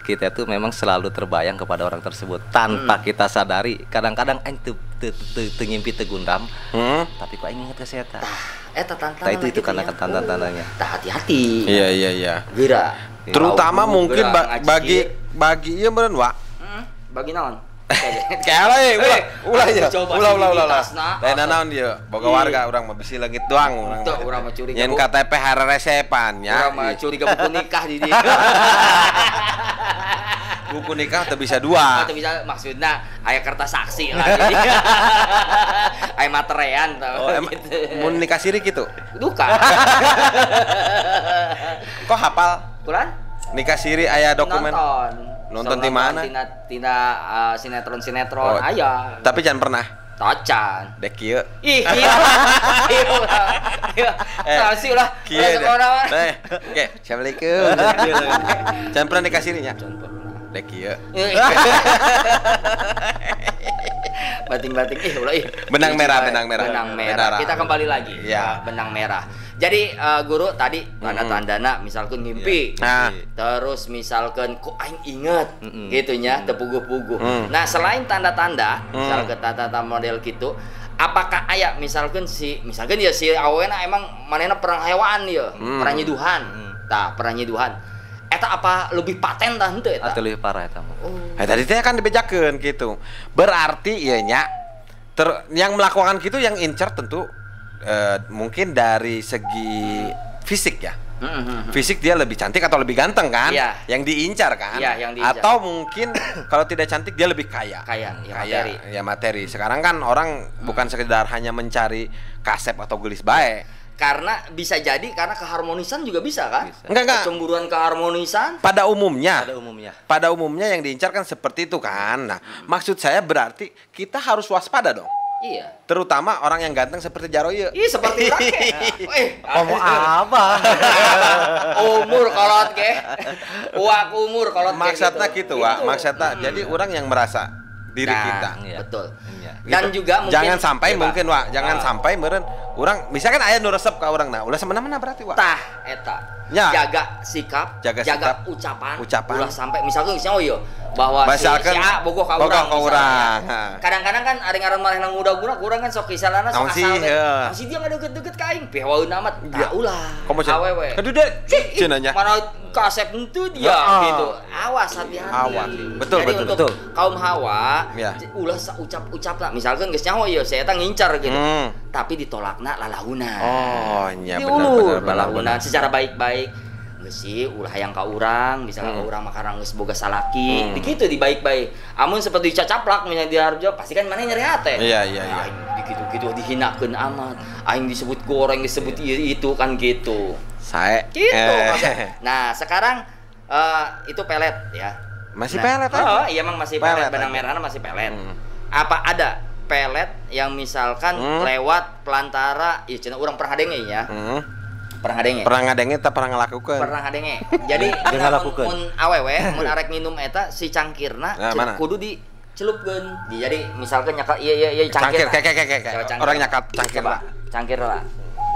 Kita itu memang selalu terbayang kepada orang tersebut tanpa kita sadari. Kadang-kadang aing teu ngimpi teu gundam, tapi kok aing inget ke si eta. Eta tantangan. Itu karena tanda-tandanya. Tah hati-hati. Iya. Geura. Terutama mungkin bagi ieu meureun, Wak. Bagi naon? Kayak ulah ya. Ulah. Lain naon dieu? Boga warga urang mah bisi leungit doang urang. Teu urang mah curiga. Nyen KTP hareresepan nya. Urang mah curiga buku nikah di dieu. Buku nikah teu bisa dua. Teu bisa maksudna aya kertas saksi lah jadi. Aya materean tau. Oh, gitu. Mun nikah siri gitu. Duka. Kok hafal? Kulan? Nikah siri aya dokumen. Nonton di mana? Tina sinetron-sinetron aya. Tapi jangan pernah. Tacan. Dek kieu. Ih, iya. Iya. Sih ulah. Ulah. Oke, assalamualaikum. Jangan pernah nikah sirinya. Dek ieu. Bating-bating ulah ih. Benang merah, benang merah. Benang merah. Kita kembali lagi. Ya. Benang merah. Jadi guru tadi tanda-tandana misalkan ngimpi. Nah. Terus misalkan kok aing inget gitu nya, tepuguh-puguh. Nah, selain tanda-tanda, misalkan tanda-tanda model gitu, apakah aya misalkan si misalkan ya si awena emang manehna perang hewan ya, perang nyiduhan. Tah, perang nyiduhan. Eta apa lebih paten tah henteu eta? Atau lebih parah eta mah. Oh. Nah, tadi teh kan dibejakeun gitu. Berarti ieu nya yang melakukan gitu yang incer tentu mungkin dari segi fisik ya. Fisik dia lebih cantik atau lebih ganteng kan? Ya. Yang diincar kan? Ya, yang diincar. Atau mungkin kalau tidak cantik dia lebih kaya. Kaya, ya, kaya, materi. Ya materi. Sekarang kan orang bukan sekedar hanya mencari kasep atau gelis bae. Karena bisa jadi karena keharmonisan juga bisa kan? Bisa. Enggak. Kecemburuan keharmonisan. Pada umumnya. Pada umumnya. Pada umumnya yang diincar kan seperti itu kan. Nah, maksud saya berarti kita harus waspada dong. Iya. Terutama orang yang ganteng seperti Jaroye. Iya, seperti rakyat. Ngomong apa? Umur kolot ke. Uak umur kolot ke. Maksudnya gitu, Wak. Maksudnya jadi orang yang merasa diri kita. Iya. Betul. Iya. Dan gitu. juga mungkin jangan sampai ya, mungkin Wak, jangan sampai meureun urang misalkan aya nu resep ka urang nah, ulah semena-mena berarti Wak. Tah eta. Ya. Jaga sikap, jaga ucapan, ucapan. Ulah sampai misalkan misalnya oh iya bahwa si A bogoh ka urang. Kadang-kadang kan ari ngaran manehna muda-muda kurang kan sok kisalana sok asal. Masih dia ngadeukeut-deukeut ka aing, pihawaeun amat. Tah ulah. Awewe. Aduh deh, cenah nya. Mana kasep henteu dia gitu. Awas hati-hati. Awas. Betul, jadi betul. Untuk betul. Kaum hawa ya. Ulah saucap-ucap lah. Misalkan geus nyaho ieu saya eta ngincar gitu. Tapi ditolakna lalahuna. Oh, iya benar lalahuna secara baik-baik. Geus sih ulah hayang ka urang, misalkan ka urang mah karena geus boga salaki, dikitu di baik-baik. Amun seperti cacaplak misalnya di harjo pasti kan maneh nyeri hate. Iya, iya, iya. Aing dikitu-kitu dihinakeun amat. Aing disebut goreng, disebut itu kan gitu. Sae. Gitu. Nah, sekarang itu pelet ya. Masih nah, pelet aja. Oh, iya emang masih pelet, benang merahnya masih pelet. Apa ada pelet yang misalkan lewat pelantara, ya cenah urang pernah ngadenge ya. Pernah ngadenge. Pernah ngadenge teh pernah ngalakukeun. Pernah ngadenge. Jadi mun awewe mun arek minum eta si cangkirna nah, kudu dicelupkeun. Jadi misalkan nyakal iya cangkir. Cangkir orang nyakal cangkir lah. Cangkir lah.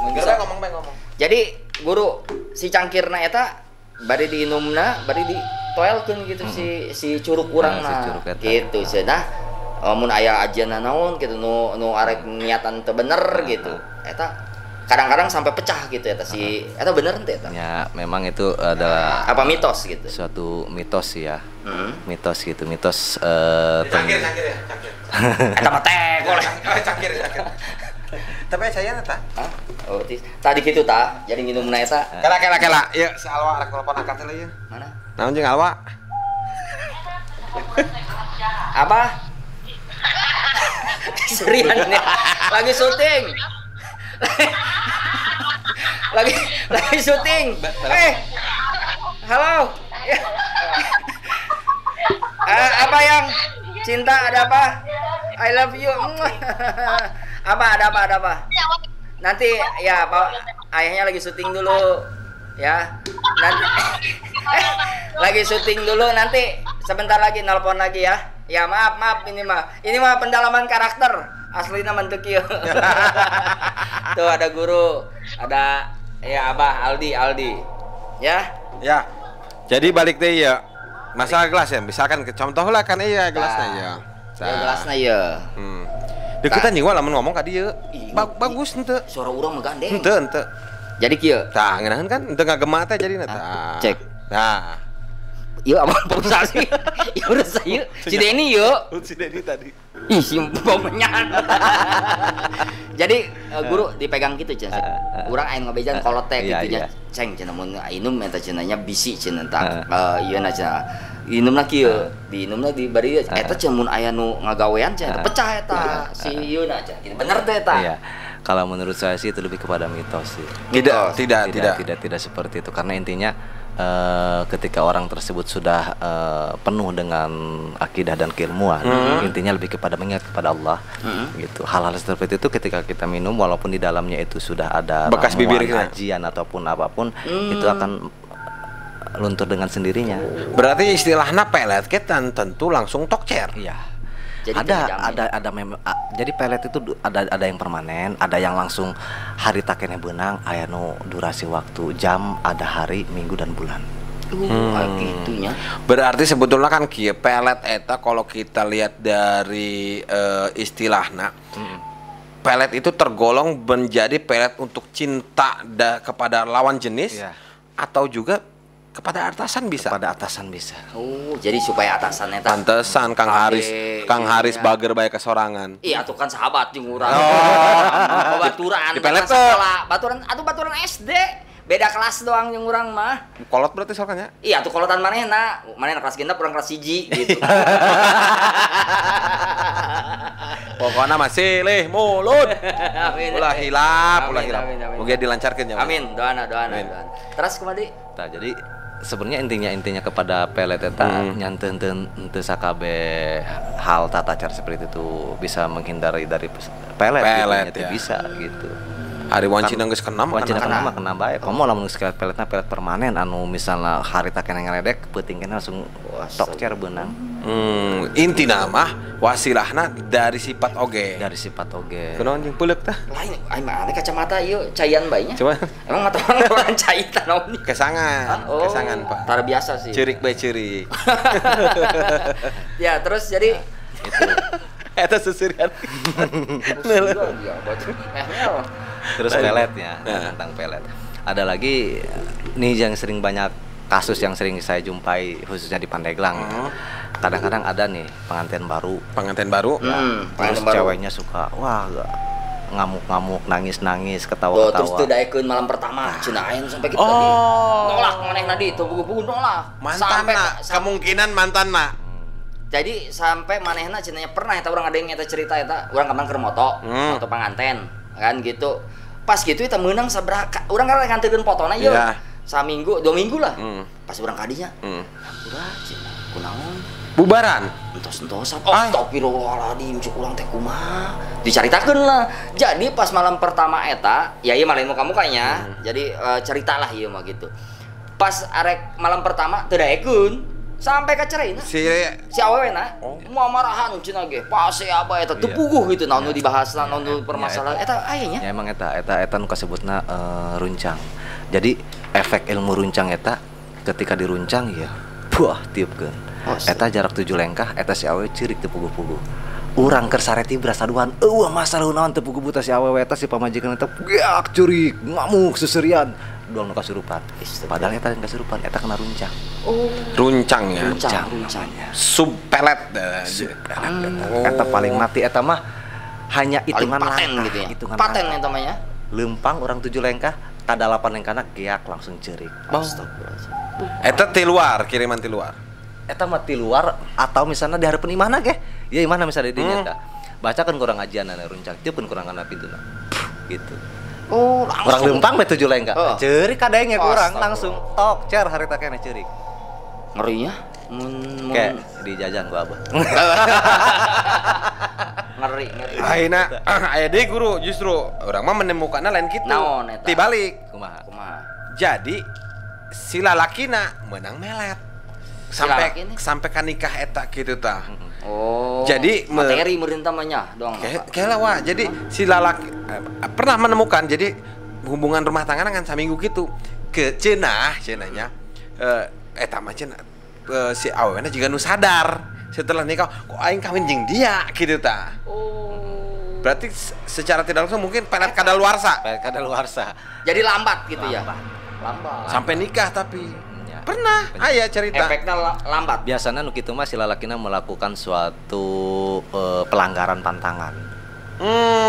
Ngomong ngomong. Jadi guru si cangkirna eta bari diinumna, bari ditoelkeun gitu si curug urang nah, si gitu cenah. Mun aya ajian naon gitu nu arek niatan teu bener gitu. Eta kadang-kadang sampai pecah gitu eta si eta bener henteu eta? Ya, memang itu adalah apa mitos gitu. Suatu mitos ya. Mitos gitu, mitos cangkir ya, cangkir. Eta mah teh koleh. Cangkir. Tapi saya eta. Hah? Oh, tadi gitu ta, jadi minumna eta. Kela. Ieu si Alwa arek telepon angkat heula ieu. Mana? Naon jeung Alwa? Apa? Serian nih. Lagi syuting. Lagi syuting. Halo. Apa yang cinta ada apa? I love you. Apa ada apa? Nanti ya Pak ayahnya lagi syuting dulu ya. Nanti lagi syuting dulu nanti sebentar lagi nelpon lagi ya. Ya maaf ini mah pendalaman karakter. Aslinya mentuk ieu. Tuh ada guru, ada ya Abah Aldi. Ya. Ya. Jadi balik deh ya. Masalah gelas ya, misalkan contoh lah kan iya gelasnya ya. Ya gelasna ya. Deketan jeung lamun ngomong ka dieu. Bagus henteu. Suara urang mah gandeng. Henteu. Jadi kieu. Tah ngeunaheun kan henteu ngagema teh jadina tah. Cek. Nah. Ieu apa pengusaha sih? Ieu udah saya. Si Denny yuk. Si Denny tadi. Ih, si pemenyan. Jadi guru dipegang gitu cenah. Urang aing ngabejan kolot teh gitu nya. Ceng cenah mun inum eta cenah nya bisi cenah tah. Ieu na cenah. Inumna kieu, diinumna di bari eta cenah mun aya nu ngagawean cenah pecah eta si ieu na cenah. Bener teh eta. Iya. Kalau menurut saya sih itu lebih kepada mitos sih. Tidak seperti itu karena intinya ketika orang tersebut sudah penuh dengan akidah dan keilmuan, intinya lebih kepada mengingat kepada Allah, gitu. Hal-hal seperti itu ketika kita minum, walaupun di dalamnya itu sudah ada bekas ramuan, bibir ajian ataupun apapun, itu akan luntur dengan sendirinya. Berarti istilahnya pelet kita tentu langsung tokcer. Iya. Jadi ada jadi pelet itu ada yang permanen, ada yang langsung hari takene beunang, aya nu durasi waktu jam, ada hari, minggu dan bulan. Gitunya. Berarti sebetulnya kan kieu pelet eta kalau kita lihat dari istilahna, pelet itu tergolong menjadi pelet untuk cinta kepada lawan jenis, atau juga kepada atasan bisa. Kepada atasan bisa. Oh, jadi supaya atasannya pantesan Kang Haris, Kang Haris bager bae kesorangan. Iya, atuh kan sahabat jeung urang. Oh. Baturan, di sekolah, baturan atuh baturan SD. Beda kelas doang yang urang mah. Kolot berarti soalnya? Iya, atuh kolotan manehna. Manehna kelas genep, urang kelas 1 gitu. Pokoknya masih leh mulut. Amin. Ulah hilap, ulah hilap. Moga dilancarkeun ya. Amin, doana, doana, doana. Terus kumaha deui? Tah, jadi sebenarnya intinya kepada pelet eta nyanteun teu sakabeh hal tata cara seperti itu bisa menghindari dari pelet gitu, ya. Bisa gitu. Hari wancina geus kena mah kena bae. Komo lamun geus peletna pelet permanen anu misalna harita keneh ngaledek peuting keneh langsung tokcer beunang. Intina mah wasilahna dari sifat oge. Dari sifat oge. Kunaon jeung peuleuk tah? Lain aing mah aneh kacamata ieu caian bae nya. Coba. Emang mata orang cai tah naon? Kesangan, oh, kesangan Pak. Tara biasa sih. Ceurik bae ceurik. Ya, terus jadi itu. Eta seserian. Terus peletnya, tentang pelet. Ada lagi nih yang sering banyak kasus yang sering saya jumpai khususnya di Pandeglang. Kadang-kadang ada nih pengantin baru. Pengantin baru. Ya, terus baru. Ceweknya suka wah ngamuk-ngamuk, nangis-nangis, ketawa-ketawa. Terus teu daekeun malam pertama, cenah aya sampai kitu tadi. Nolak manehna di teu puguh-puguh nolak. Mantan kemungkinan mantanna. Jadi sampai manehna cenah pernah eta urang ada yang eta cerita eta urang kapan keur moto, moto panganten kan gitu. Pas gitu eta meunang sabaraha urang kan nganteurkeun fotona ieu. Yeah. Saminggu, 2 minggu lah. Pas urang ka dinya. Hampura cenah kunaon? Bubaran. Entos-entosan. Astagfirullahaladzim, cek urang teh kumaha. Dicaritakeun lah. Jadi pas malam pertama eta, ya ieu mah lain muka-mukanya. Jadi ceritalah ieu mah gitu. Pas arek malam pertama teu daekeun. Sampai ka cerai si awewena mau marahan cenah ge pase abah eta teu puguh gitu naon nu dibahas naon nu permasalahan eta aya nya. Ya emang eta nu kasebutna runcang. Jadi efek ilmu runcang eta ketika diruncang ya buah tiupkeun. Eta jarak 7 lengkah eta si awewe ceurik teu puguh-puguh. Urang keur sareti berasaduhan eueuh masalah naon teu puguh buta si awewe eta si pamajikan eta geak ceurik ngamuk seserian. Doang nu kasurupan. Padahal eta kasurupan eta kena runcang. Oh. Runcang ya. Runcang. Sub pelet. Eta paling mati eta mah hanya hitungan langkah gitu ya. Hitungan paten eta mah ya. Leumpang urang 7 lengkah, kadalapan lengkahna geak langsung ceurik. Astagfirullah. Eta ti luar, kiriman ti luar. Eta mah ti luar atau misalnya di hareupeun imahna ge. Ya imahna misalnya di dinya tah. Bacakeun kurang ajianna runcang, tiupkeun kurang kana pintuna. Gitu. Oh, langsung. Orang lempang be 7 lengkah. Ceurik kadenge kurang langsung tok cer harita keneh ceurik. Ngerinya kayak dijajan gua abah. Ngeri. Ayeuna aya deui guru justru urang mah menemukanna lain kitu. Naon eta? Tibalik. Kumaha? Jadi si lalakina meunang melet. Sampai ka nikah eta kitu tah. Oh. Jadi materi merintah mah nya doang. Kayak wah. Jadi si lalaki pernah menemukan jadi hubungan rumah tangga kan saminggu gitu. Ke cenah cenahnya eta mah cenah si awewena juga nu sadar setelah nikah kok aing kawin jeung dia gitu tah. Oh. Berarti secara tidak langsung mungkin pelet kadaluarsa. Pelet kadaluarsa. Jadi lambat gitu ya. Lambat. Sampai nikah tapi pernah aya cerita. Efeknya lambat. Biasanya nu kitu mah si lalakina melakukan suatu pelanggaran pantangan.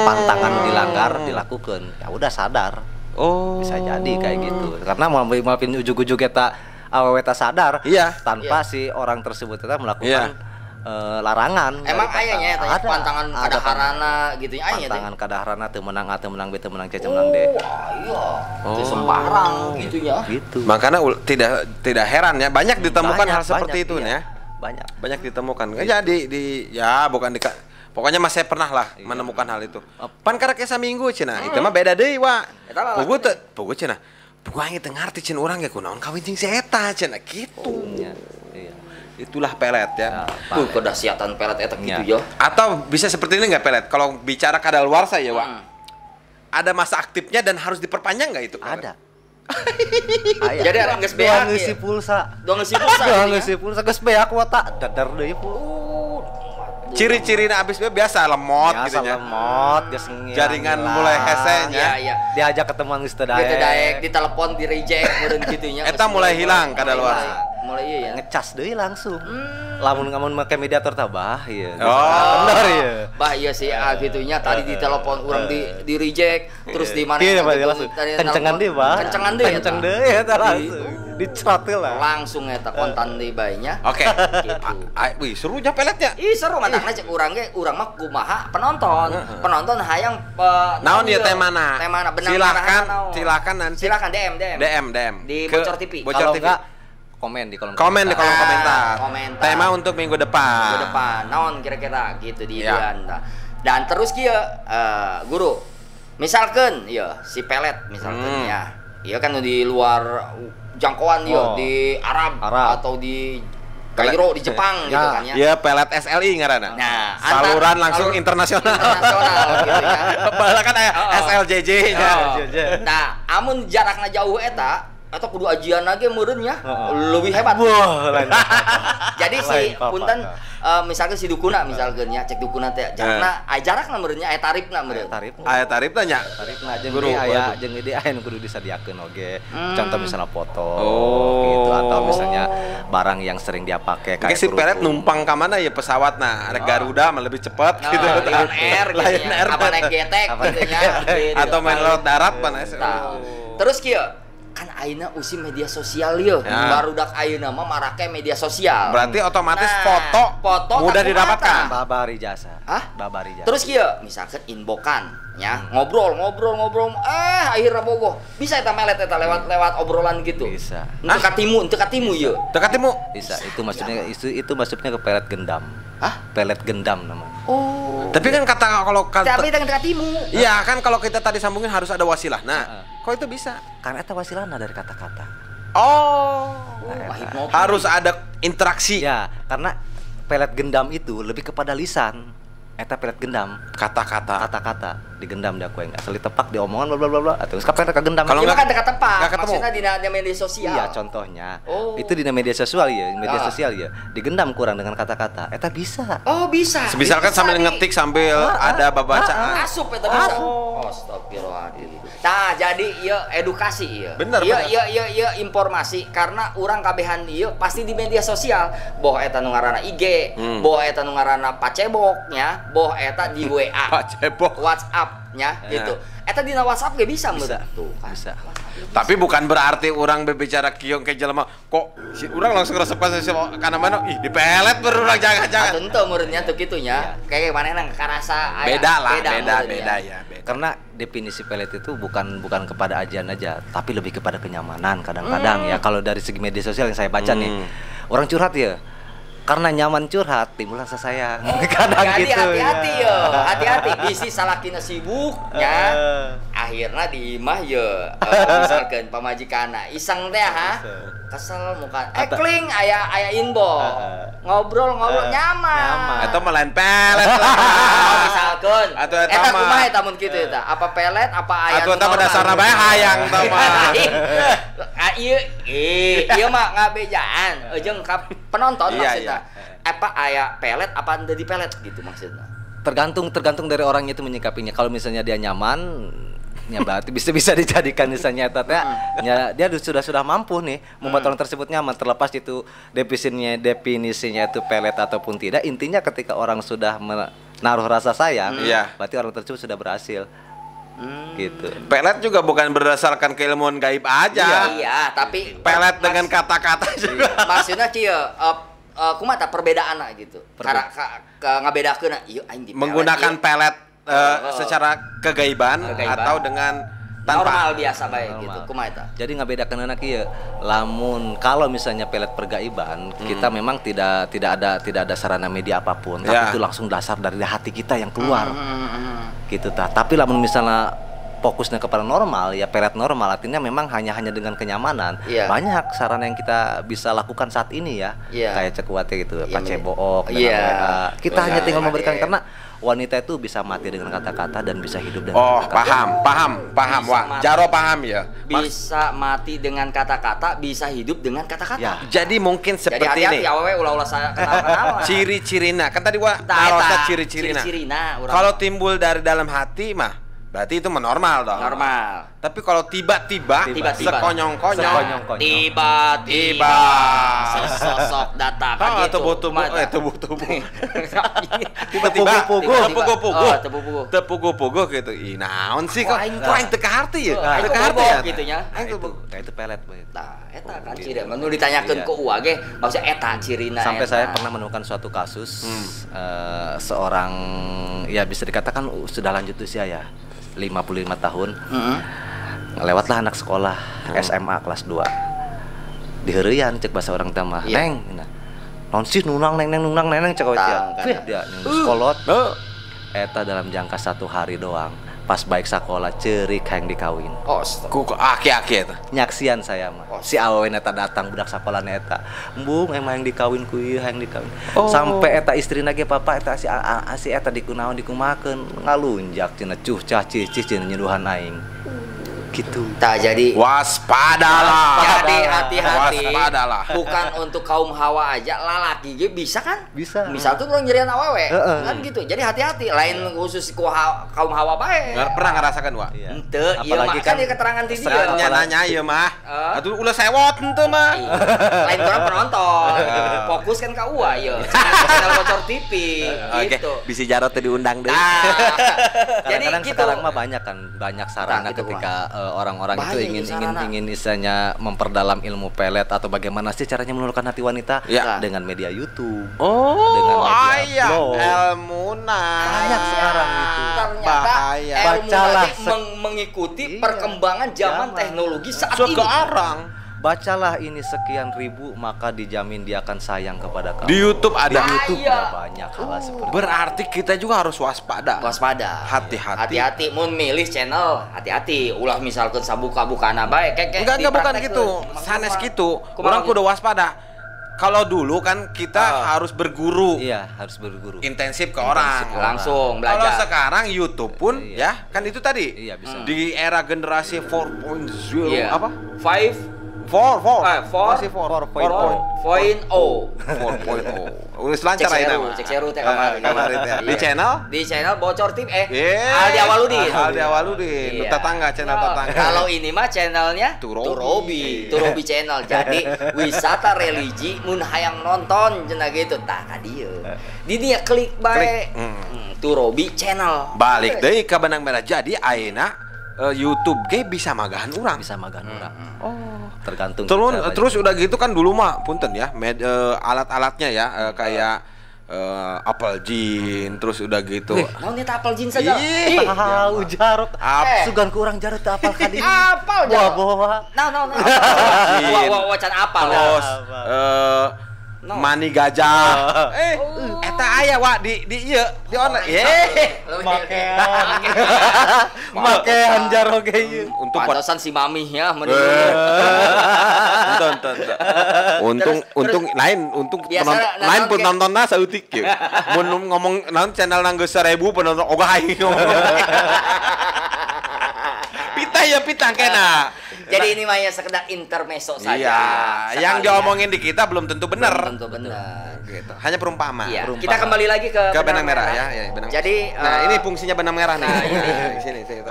Pantangan dilanggar dilakukan. Ya udah sadar. Oh. Bisa jadi kayak gitu. Karena mau maafin ujug-ujug eta awewe ta sadar tanpa si orang tersebut eta melakukan larangan. Emang aya nya eta pantangan kadaharana gitu nya aya. Pantangan kadaharana teu menang A, teu menang B, teu menang C, teu menang D. Iya. Teu sembarang gitu nya. Gitu. Makanya tidak heran ya banyak ditemukan hal seperti itu ya. Banyak. Banyak ditemukan. Jadi di ya bukan di pokoknya mas saya pernah lah menemukan hal itu. Pan karek saminggu cenah, itu mah beda deui wa. Puguh teu, puguh cenah. Bukan teu ngarti cin urang ge kunaon kawin jeung si eta cenah kitu. Iya. Iya. Itulah pelet ya. Nah, Tuh kedahsyatan pelet eta Ya. gitu ya. Atau bisa seperti ini nggak pelet? Kalau bicara kadaluarsa ya, Wak. Ada masa aktifnya dan harus diperpanjang nggak itu? Pelet? Ada. Aya. Jadi orang geus Doang beak ngeusi ieu. pulsa. Doang ngeusi pulsa Doang jadinya. ngeusi pulsa geus beak kuota dadar deui Ciri-ciri abis biasa lemot Biasa gitu nya. lemot, geus ngilang. Jaringan mulai hese nya. Iya, iya. Diajak ketemuan geus teu daek. Gitu daek, ditelepon, di reject meureun kitu nya. Eta mulai hilang kadaluarsa. Mulai iya ya. Ngecas deui langsung. Lamun ngamun make mediator tabah ieu. Oh. Bener ieu. Bah iya sih ah gitunya tadi ditelepon urang di reject terus di mana Iya, Pak, gitu, langsung. tadi Kencengan telepon. deui, Pak. Kencengan deui eta. Kenceng deui eta langsung. Dicrot lah. Langsung eta kontan deui bae nya. Oke. Gitu. Wih, serunya peletnya. Ih seru matakna cek urang ge urang mah kumaha penonton. Penonton hayang Naon ieu temana? Temana benang Silakan, merahna naon. silakan nanti. Silakan DM DM. DM DM Di Ke Bocor TV. Bocor Kalau TV. enggak komen di kolom Komen di kolom Ah, komentar. komentar. Tema untuk minggu depan. Minggu depan naon kira-kira gitu di Ya. idean tah. Dan terus kieu guru misalkan ya si pelet misalkan ya. Iya kan di luar jangkauan ya Oh. di Arab, Arab. atau di Kairo di Jepang gitu Ya. kan ya. Ya, pelet SLI ngaranna. Nah, saluran langsung internasional. Internasional gitu ya. Baheula kan aya Oh. SLJJ nya. Oh. Nah, amun jarakna jauh eta atau kudu ajian lagi meureun nya Heeh. lebih hebat. Wah, lain. Jadi si Lain papa. punten misalkan si dukuna misalkan ya cek dukuna teh jarakna aya jarakna meureun nya aya tarifna meureun. Tarif. Aya tarif tanya. Tarifna jeung Guru, deui aya waduh. jeung deui aya nu kudu disadiakeun oge. Contoh misalnya foto Oh. gitu atau misalnya barang yang sering dia pakai Kayak si pelet numpang ka mana ya pesawat nah, ada Garuda mah lebih cepat Oh, gitu. Lion Air gitu Lion nya. Air. Apa naik getek Apa gitu naik nya. Gitu. Atau main laut darat mana sih. Tah. Terus kieu kan ayeuna usim media sosial ieu. Ya. Barudak ayeuna mah marake media sosial. Berarti otomatis Nah, foto, foto mudah kakumata. didapatkan. Babari jasa. Hah? Babari jasa. Terus kieu misalkan inbokan ya, ngobrol ngobrol ngobrol akhirnya bogoh. Bisa eta melet eta lewat lewat obrolan gitu. Bisa. Untuk katimu, untuk katimu ieu. Dekatimu. Bisa, itu maksudnya itu masuknya ke pelet gendam. Hah? Pelet gendam namanya. Oh. Tapi kan kata kalau kata Tapi teu katimu. Iya kan kalau kita tadi sambungin harus ada wasilah. Nah, kok itu bisa? Karena eta wasilana dari kata-kata. Oh. Wah, hipnotis. Harus ada interaksi. Ya, karena pelet gendam itu lebih kepada lisan. Eta pelet gendam. Kata-kata. Kata-kata digendam dia kue nggak asli tepak di omongan bla bla bla bla atau kapan gendam. Kalau Ieu mah nggak- kan teu katepak, nggak ketemu. maksudnya dina dina media sosial. Iya, contohnya. Oh. Itu di media sosial ya, media Ah. sosial ya. Digendam kurang dengan kata-kata. Eta bisa. Oh, bisa. Misalkan Bisa, sambil Di. ngetik sambil ada babacaan. Asup eta bisa. Astagfirullahaladzim. Nah, jadi ieu edukasi ieu. Bener, Ieu bener. ieu ieu ieu informasi karena urang kabehan ieu pasti di media sosial. Boh eta nu ngaranna IG, boh eta nu ngaranna Pacebok nya, boh eta di WA. Pacebok. WhatsApp nya gitu. Eta dina WhatsApp ge bisa Bisa. meureun. Tuh kan. Bisa. Tapi bukan berarti orang berbicara kiong ke jelema kok si orang langsung resep ka si kana mana ih dipelet baru orang jangan-jangan. Atuh henteu meureun nya teu kitu nya. Kayak manehna karasa aya- Beda lah, beda meureun nya. beda ya, beda. Karena definisi pelet itu bukan bukan kepada ajian aja, tapi lebih kepada kenyamanan kadang-kadang ya. Kalau dari segi media sosial yang saya baca nih, orang curhat ya. Karena nyaman curhat, timbul rasa sayang. Kadang Jadi gitu. hati-hati ya. yo, hati-hati. Bisi salakina sibuk ya. Akhirnya di imah yo, misalkan pamajikana iseng teh ha. Kesel muka. Kling aya aya inbox. Ngobrol-ngobrol nyaman. Nyaman. Atau mah lain pelet lah. Oh, misalkan. Atau eta Eta mah. kumaha eta mun kitu eta? Apa pelet apa aya Atau nu eta mah normal? dasarna bae hayang tah mah. Ah, ieu ieu mah ngabejaan jeung ka penonton Iya, maksudna. Apa aya pelet apa henteu di pelet gitu maksudna. Tergantung tergantung dari orangnya itu menyikapinya. Kalau misalnya dia nyaman, ya berarti bisa bisa dijadikan misalnya eta teh, ya, dia sudah mampu nih membuat orang tersebut nyaman terlepas itu definisinya definisinya itu pelet ataupun tidak. Intinya ketika orang sudah menaruh rasa sayang, Iya. berarti orang tersebut sudah berhasil. Gitu. Pelet juga bukan berdasarkan keilmuan gaib aja. Iya, tapi Pelet dengan kata-kata juga. Maksudnya kieu kumaha tah perbedaanna gitu. Cara ngabedakeunna ieu aing di pelet, Menggunakan ieu pelet Oh. secara kegaiban, Kegaiban. atau dengan tanpa normal biasa bae Normal. gitu. Kumaha eta? Jadi ngabedakan anak iya. Lamun kalau misalnya pelet pergaiban, kita memang tidak tidak ada sarana media apapun, tapi Ya. itu langsung dasar dari hati kita yang keluar. Gitu tah. Tapi lamun misalnya fokusnya kepada normal ya, pelet normal artinya memang hanya dengan kenyamanan. Iya. Banyak sarana yang kita bisa lakukan saat ini ya. Iya. Kayak cekuate gitu, Iya, pacebook, iya. WA. Kita Iya, hanya tinggal memberikan, karena wanita itu bisa mati dengan kata-kata dan bisa hidup dengan kata-kata. Paham, Wak. Jaro paham ya. Bisa mati dengan kata-kata, bisa hidup dengan kata-kata. Ya. Jadi mungkin seperti jadi hati-hati ini. Awewe ulah-ulah saya kenal-kenal. Ciri-cirina. Kan tadi Wak narosa ciri-cirina. Kalau timbul dari dalam hati mah berarti itu menormal dong. Normal. Tapi kalau tiba-tiba sekonyong-konyong, tiba-tiba sesosok datang kan gitu. Tubuh-tubuh. Tiba-tiba tepuguh-puguh gitu. Ih, naon sih kok aing teu kaharti ya? Teu kaharti ya gitu nya. Nah, itu pelet. Tah, eta kan ciri nu ditanyakeun ku Uwa ge, maksudnya eta cirina. Sampai saya pernah menemukan suatu kasus seorang ya bisa dikatakan sudah lanjut usia ya. 55 tahun. Lewatlah anak sekolah SMA kelas 2. Diheureyan cek bahasa orang tamah. Neng, nah. Non sih nunang neng neng neng cek dia. Dia sekolot. Eta dalam jangka 1 hari doang. Pas baik sekolah ceurik hayang dikawin. Oh, ku aki-aki eta. Nyaksian saya mah. Si awewe eta datang budak sakolana eta. Embung emang hayang dikawin ku ieu hayang dikawin. Sampai eta istrina ge papa eta si eta dikunaon dikumakeun ngalunjak cenah cuh cah cicih cenah nyeduhan aing. Gitu. Tah jadi waspadalah. Jadi hati-hati. Waspadalah. Bukan untuk kaum hawa aja, lalaki ge bisa kan? Bisa. Misal tuh orang nyerian awewe, kan gitu. Jadi hati-hati, lain khusus ku kaum hawa bae. Pernah ngerasakan, Wak? Henteu, ieu mah kan ieu keterangan ti dieu. Nanya ieu mah. Atuh ulah sewot henteu mah. Lain orang penonton. Fokus kan ka Uwa ieu. Channel Bocor TV gitu. Bisi Jarot teh diundang deui. Jadi gitu. Sekarang mah banyak kan, banyak sarana ketika orang-orang itu ingin istilahnya memperdalam ilmu pelet atau bagaimana sih caranya meluluhkan hati wanita dengan media YouTube. Oh, dengan media blog. Elmuna. Banyak sekarang itu. Ternyata bacalah mengikuti perkembangan zaman teknologi saat ini. Sekarang bacalah ini sekian ribu maka dijamin dia akan sayang kepada kamu. Di YouTube ada. Di YouTube ada banyak hal seperti itu. Berarti kita juga harus waspada. Waspada. Hati-hati. Hati-hati mun milih channel, hati-hati. Ulah misalkan sabuka-bukana bae kek. Enggak bukan gitu. Sanes gitu. Orang kudu waspada. Kalau dulu kan kita harus berguru. Iya, harus berguru. Intensif ke orang. Langsung belajar. Kalau sekarang YouTube pun ya, kan itu tadi. Iya, bisa. Di era generasi 4.0 apa? 5 4.0. Udah lancar aja nama. Cek seru teh kemarin. Di channel? Di channel Bocor TV Aldi Awaludin. Aldi Awaludin, tetangga, channel tetangga. Kalau ini mah channelnya Turobi. Turobi channel. Jadi wisata religi mun hayang nonton cenah gitu tah ka dieu. Di dia klik bae. Turobi channel. Balik deui ka benang merah. Jadi ayeuna YouTube ge bisa magahan urang. Bisa magahan urang. Oh, tergantung. Terus udah gitu kan dulu mah punten ya, alat-alatnya ya kayak apel jin, terus udah gitu. Naon eta apel jin saja? Ih, jarot. Sugan ku urang jarot teu apal ka dieu. Apal jarot. Wah, Naon. Wah, can apal. Terus mani gajah. Eta aya Wak di ieu, di online. Makean jaro ge ieu. Untung pantesan si mamih ya mending. Untung lain untung penonton lain penontonna saeutik kieu. Mun ngomong naon channel nang geus 1000 penonton ogah aing ngomong. Pitah ya pitah kena. Jadi ini mah ya sekedar intermezzo saja. Iya, yang diomongin di kita belum tentu benar. Belum tentu benar. Gitu. Hanya perumpamaan. Iya. Kita kembali lagi ke benang merah ya, ya benang. Jadi nah, ini fungsinya benang merah nih. Nah, ini. Sini, sini.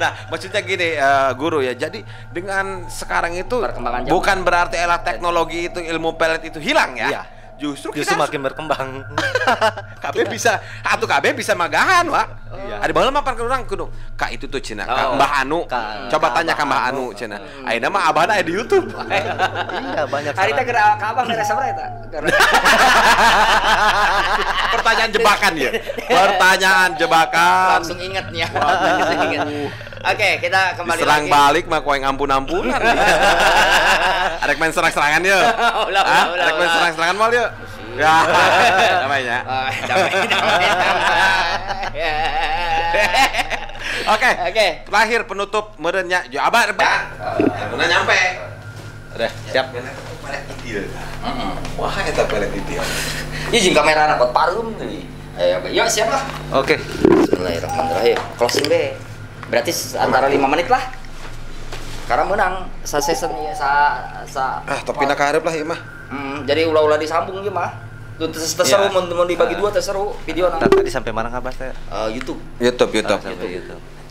Nah, maksudnya gini guru ya. Jadi dengan sekarang itu bukan berarti era teknologi itu ilmu pelet itu hilang ya. Iya. Justru kita makin berkembang. KB bisa atau KB bisa magahan, Wak. Iya. Ada baheula mah pan urang kudu ka itu tuh cenah, ka Mbah Anu. Coba tanya ka Mbah Anu cenah. Ayeuna mah abahna aya di YouTube. Iya, banyak. Hari teh keur ka abah mere sabaraha eta? Pertanyaan jebakan ya. Pertanyaan jebakan. Langsung inget nya. Langsung inget. Oke, kita kembali diserang lagi. Serang balik mah ku aing ampun-ampunan. Arek main serang-serangan yeuh. Arek main serang-serangan moal yeuh. Ya, namanya. Damai. Oke. Terakhir penutup meureun nya. Ya abah Laguna nyampe. Udah, siap. Pelet itil. Wah, eta pelet itil. Ieu jeung kamerana kot parum deui. Ayo, yuk siap lah. Oke. Bismillahirrahmanirrahim. Closing deh. Berarti antara 5 menit lah. Karena menang sa season ieu sa topina ka hareup lah ieu mah. Jadi ulah-ulah disambung ieu mah. Terseru mun dibagi dua terseru video nang. Tadi sampai mana ngabahas teh? YouTube. YouTube.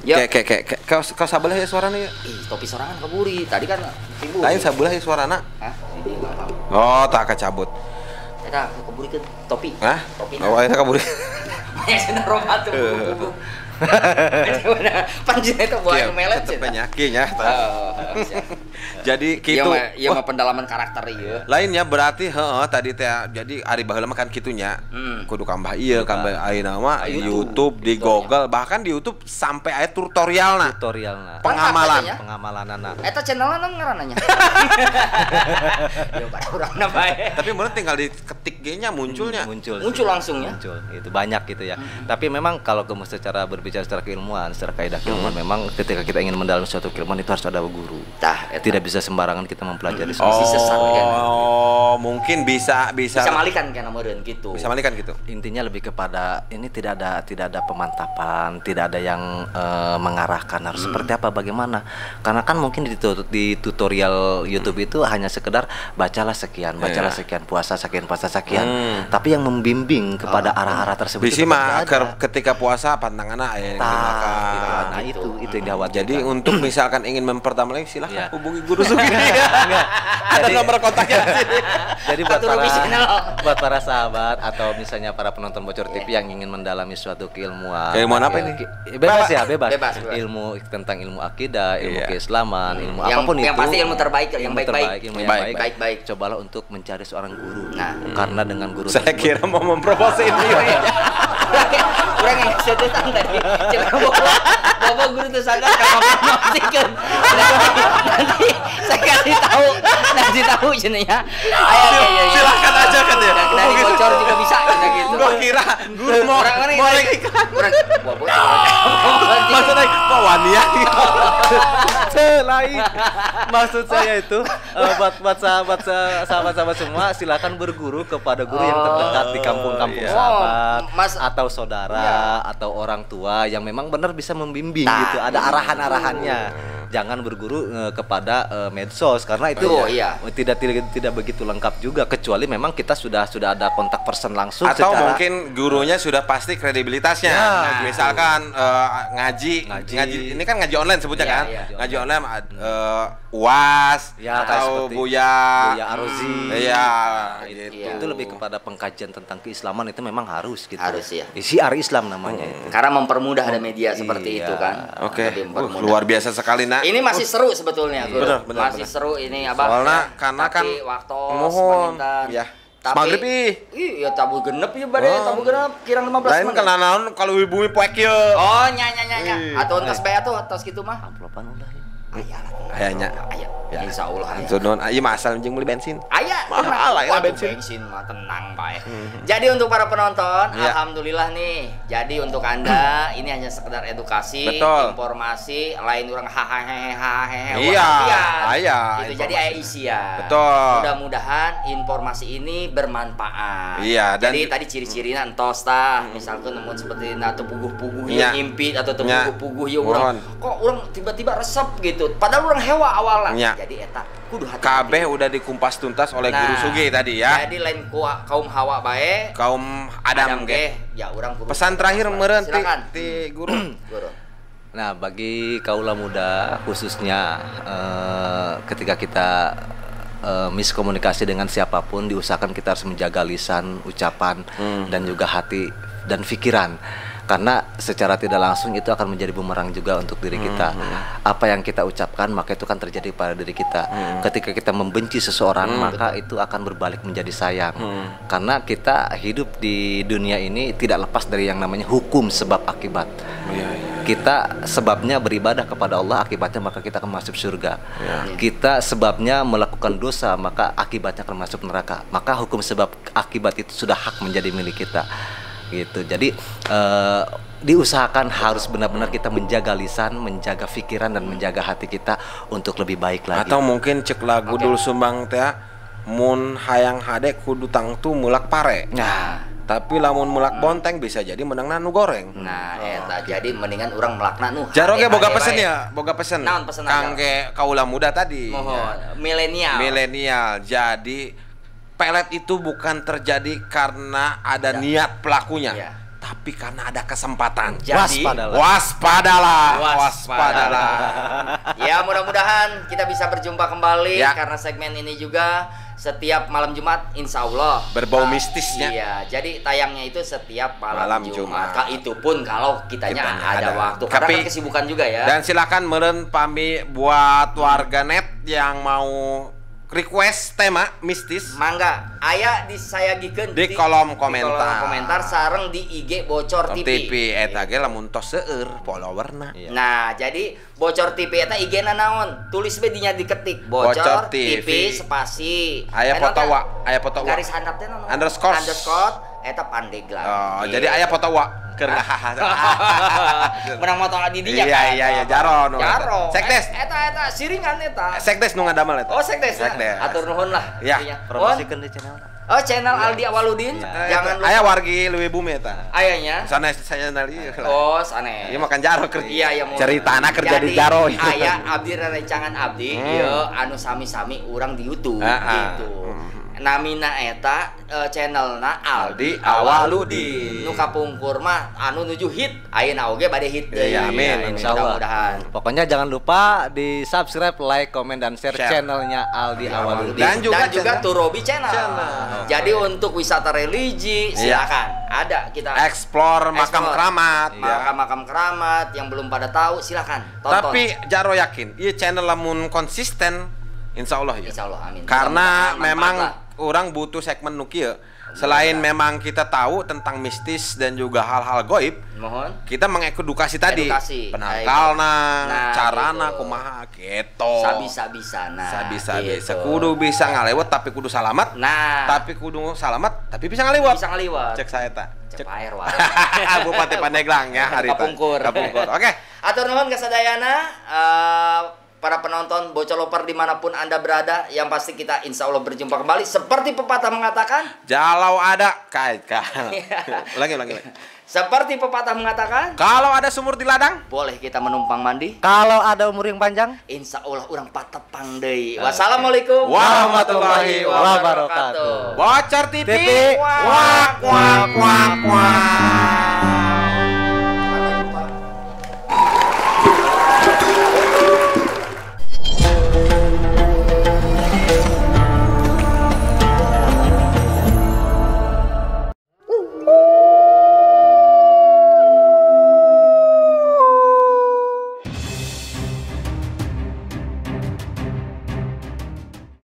Ya. Kayak kau sabelah ya suarana ya? Ih, topi sorangan keburi. Tadi kan timbul. Lain sabelah ya suarana. Hah? Oh, tak kecabut. Eta keburi ke topi. Hah? Topi. Oh, eta keburi. Banyak cenah romat tuh. Panjang itu buat melet tetep penyakinya. Jadi kitu. Iya mah pendalaman karakter ieu. Lainnya berarti heeh tadi teh jadi ari baheula mah kan kitunya. Kudu kambah ieu kambah ayeuna mah YouTube di Google bahkan di YouTube sampai aya tutorialna. Tutorialna. Pengamalan. Pengamalanana. Eta channelna naon ngaranna nya? Ya pada urangna bae. Tapi meureun tinggal diketik ge nya munculnya. Muncul langsung ya. Muncul. Itu banyak gitu ya. Tapi memang kalau secara berbicara secara keilmuan, secara kaidah keilmuan memang ketika kita ingin mendalami suatu keilmuan itu harus ada guru. Tah, tidak bisa sembarangan kita mempelajari. Oh, mungkin bisa malikan kan meureun gitu. Bisa malikan gitu. Intinya lebih kepada ini tidak ada pemantapan, tidak ada yang mengarahkan harus seperti apa, bagaimana. Karena kan mungkin di tutorial YouTube itu hanya sekedar bacalah sekian, bacalah sekian, puasa sekian, puasa sekian. Tapi yang membimbing kepada arah-arah tersebut bisa mah ketika puasa pantanganna aya yang dimakan. Nah, itu yang dikhawatirkan. Jadi untuk misalkan ingin mempertama lagi silahkan hubungi guru Sugih. Ada nomor kontaknya di sini. Jadi buat para sahabat atau misalnya para penonton Bocor TV yang ingin mendalami suatu keilmuan. Keilmuan apa ini? Bebas ya, bebas. Ilmu tentang ilmu akidah, ilmu keislaman, ilmu apapun itu. Yang pasti ilmu terbaik, yang baik-baik, ilmu yang baik-baik. Cobalah untuk mencari seorang guru. Karena dengan guru saya kira mau mempromosiin diri. Kurang yang kesedutan tadi. Cek bawa guru tuh sadar kalau promosikan. Nanti saya kasih tahu, nanti tahu jenenya. Ayo, silakan aja kan ya. Dari bocor juga bisa gitu. Gua kira guru mau iklan. Maksudnya kok wania gitu. Lain. Maksud saya itu buat sahabat-sahabat semua silakan berguru kepada guru yang terdekat di kampung-kampung sahabat atau saudara atau orang tua yang memang benar bisa membimbing gitu. Ada arahan-arahannya. Jangan berguru kepada medsos karena itu tidak begitu lengkap juga, kecuali memang kita sudah ada kontak person langsung atau secara, mungkin gurunya sudah pasti kredibilitasnya. Ya, misalkan ngaji ini kan ngaji online sebutnya kan. Ngaji online UAS ya, atau Buya Arozi. Iya, gitu. Itu lebih kepada pengkajian tentang keislaman itu memang harus gitu. Harus ya. Syiar Islam namanya itu. Karena mempermudah ada media seperti itu kan. Oke. Luar biasa sekali nak. Ini masih seru sebetulnya, Guru. Benar, masih seru ini Abah. Soalnya karena kan waktu mohon ya. Tapi, maghrib ih. Iya, tabu genep ya bade, tabu genep kirang 15 lain menit. Lain naon kalau bumi poek ieu. Oh, nya. Atuh entos bae atuh tos kitu mah. Amplopan ulah. Aya lah. Aya nya. Aya. Insya Allah. Nuhun, ieu mah asal jeung beli bensin. Aya. Mahal lah bensin. Bensin mah tenang bae. Jadi untuk para penonton, alhamdulillah nih. Jadi untuk Anda ini hanya sekedar edukasi, betul, informasi, lain orang hahaha. Iya, aya. Itu jadi aya isian. Betul. Mudah-mudahan informasi ini bermanfaat. Iya, dan jadi tadi ciri-cirina entos tah, misalkan nemu seperti na teu puguh-puguh ieu ngimpi atau teu puguh-puguh ieu urang. Kok urang tiba-tiba resep gitu. Padahal urang hewa awalnya. Jadi eta kudu hati-hati. Kabeh udah dikumpas tuntas oleh Guru Sugih tadi ya. Jadi lain kaum Hawa bae, kaum Adam ge. Ya urang kudu. Pesan terakhir meureun ti guru. Guru. Nah, bagi kaula muda khususnya ketika kita miskomunikasi dengan siapapun, diusahakan kita harus menjaga lisan, ucapan, dan juga hati dan pikiran. Karena secara tidak langsung itu akan menjadi bumerang juga untuk diri kita. Apa yang kita ucapkan maka itu akan terjadi pada diri kita. Ketika kita membenci seseorang maka itu akan berbalik menjadi sayang. Karena kita hidup di dunia ini tidak lepas dari yang namanya hukum sebab akibat. Kita sebabnya beribadah kepada Allah, akibatnya maka kita akan masuk surga. Kita sebabnya melakukan dosa, maka akibatnya akan masuk neraka. Maka hukum sebab akibat itu sudah hak menjadi milik kita. Gitu. Jadi diusahakan harus benar-benar kita menjaga lisan, menjaga pikiran dan menjaga hati kita untuk lebih baik lagi. Atau mungkin cek lagu Dul Sumbang teh mun hayang hade kudu tangtu mulak pare. Nah, tapi lamun mulak bonteng bisa jadi menangna nu goreng. Nah, eta jadi mendingan urang melakna nu. Jaro ge boga pesen ya, boga pesen. Naon pesen kangge kaula muda tadi. Mohon, milenial. Milenial. Jadi pelet itu bukan terjadi karena ada niat pelakunya. Ya. Tapi karena ada kesempatan. Jadi, waspadalah. Waspadalah. Waspadalah. Ya, mudah-mudahan kita bisa berjumpa kembali ya, karena segmen ini juga setiap malam Jumat insya Allah berbau mistisnya. Iya, jadi tayangnya itu setiap malam Jumat. Itu pun kalau kitanya ada waktu. Karena kan kesibukan juga ya. Dan silakan meureun pami buat warganet yang mau request tema mistis, mangga aya disayagikeun di kolom komentar. Di kolom komentar sareng di IG Bocor TV. TV eta ge lamun tos seueur followerna. Iya. Nah, jadi Bocor TV eta IG-na naon? Tulis we dinya diketik Bocor TV spasi. Aya foto wa, aya foto wa. Garis handap teh naon? Underscore. Underscore eta Pandeglang. Oh, jadi aya foto wa keur ngahaha. Menang motor di dinya. Iya iya iya jaro nu. Jaro. Sekdes. Eta eta siringan eta. Sekdes nu ngadamel eta. Oh, sekdes. Atur nuhun lah. Ya, promosikeun di channel. Oh, channel Aldi Awaludin. Ya. Jangan lupa. Aya wargi leuwih bumi eta. Ayanya. Sanes saya nali. Oh, sanes. Ieu makan jaro keur. Iya, iya. Ceritana kerja di jaro. Aya abdi rerencangan abdi ieu anu sami-sami urang di YouTube gitu. Namina eta channelna Aldi Awaludin. Nu kapungkur mah anu nuju hit, ayeuna oge bade hit deui. Ya, amin, insyaallah. Mudah-mudahan. Pokoknya jangan lupa di subscribe, like, komen dan share channelnya Aldi Awaludin. Dan juga Turobi channel. Jadi untuk wisata religi silakan. Ada kita explore makam keramat, makam-makam keramat yang belum pada tahu silakan tonton. Tapi Jaro yakin, ieu channel lamun konsisten insyaallah ya. Insyaallah, amin. Karena memang orang butuh segmen nu kieu. Selain memang kita tahu tentang mistis dan juga hal-hal goib, mohon kita mengedukasi tadi. Penangkalna, nah, carana gitu. Kumaha gitu. Sabisa-bisana. Sabisa-bisa. Gitu. Kudu bisa ngalewat tapi kudu salamat. Nah, tapi kudu salamat tapi bisa ngalewat. Bisa ngalewat. Cek saya tak. Cek air wae. Bupati Pandeglang ya hari Kapungkur. Kapungkur. Oke. Atur nuhun kasadayana. Para penonton Bocor Loper dimanapun Anda berada, yang pasti kita insya Allah berjumpa kembali. Seperti pepatah mengatakan, jalau ada kaitkan. Ulangi. Seperti pepatah mengatakan, kalau ada sumur di ladang, boleh kita menumpang mandi. Kalau ada umur yang panjang, insya Allah urang patepang deui. Wassalamualaikum warahmatullahi wabarakatuh. Bocor TV, wak wak wak wak.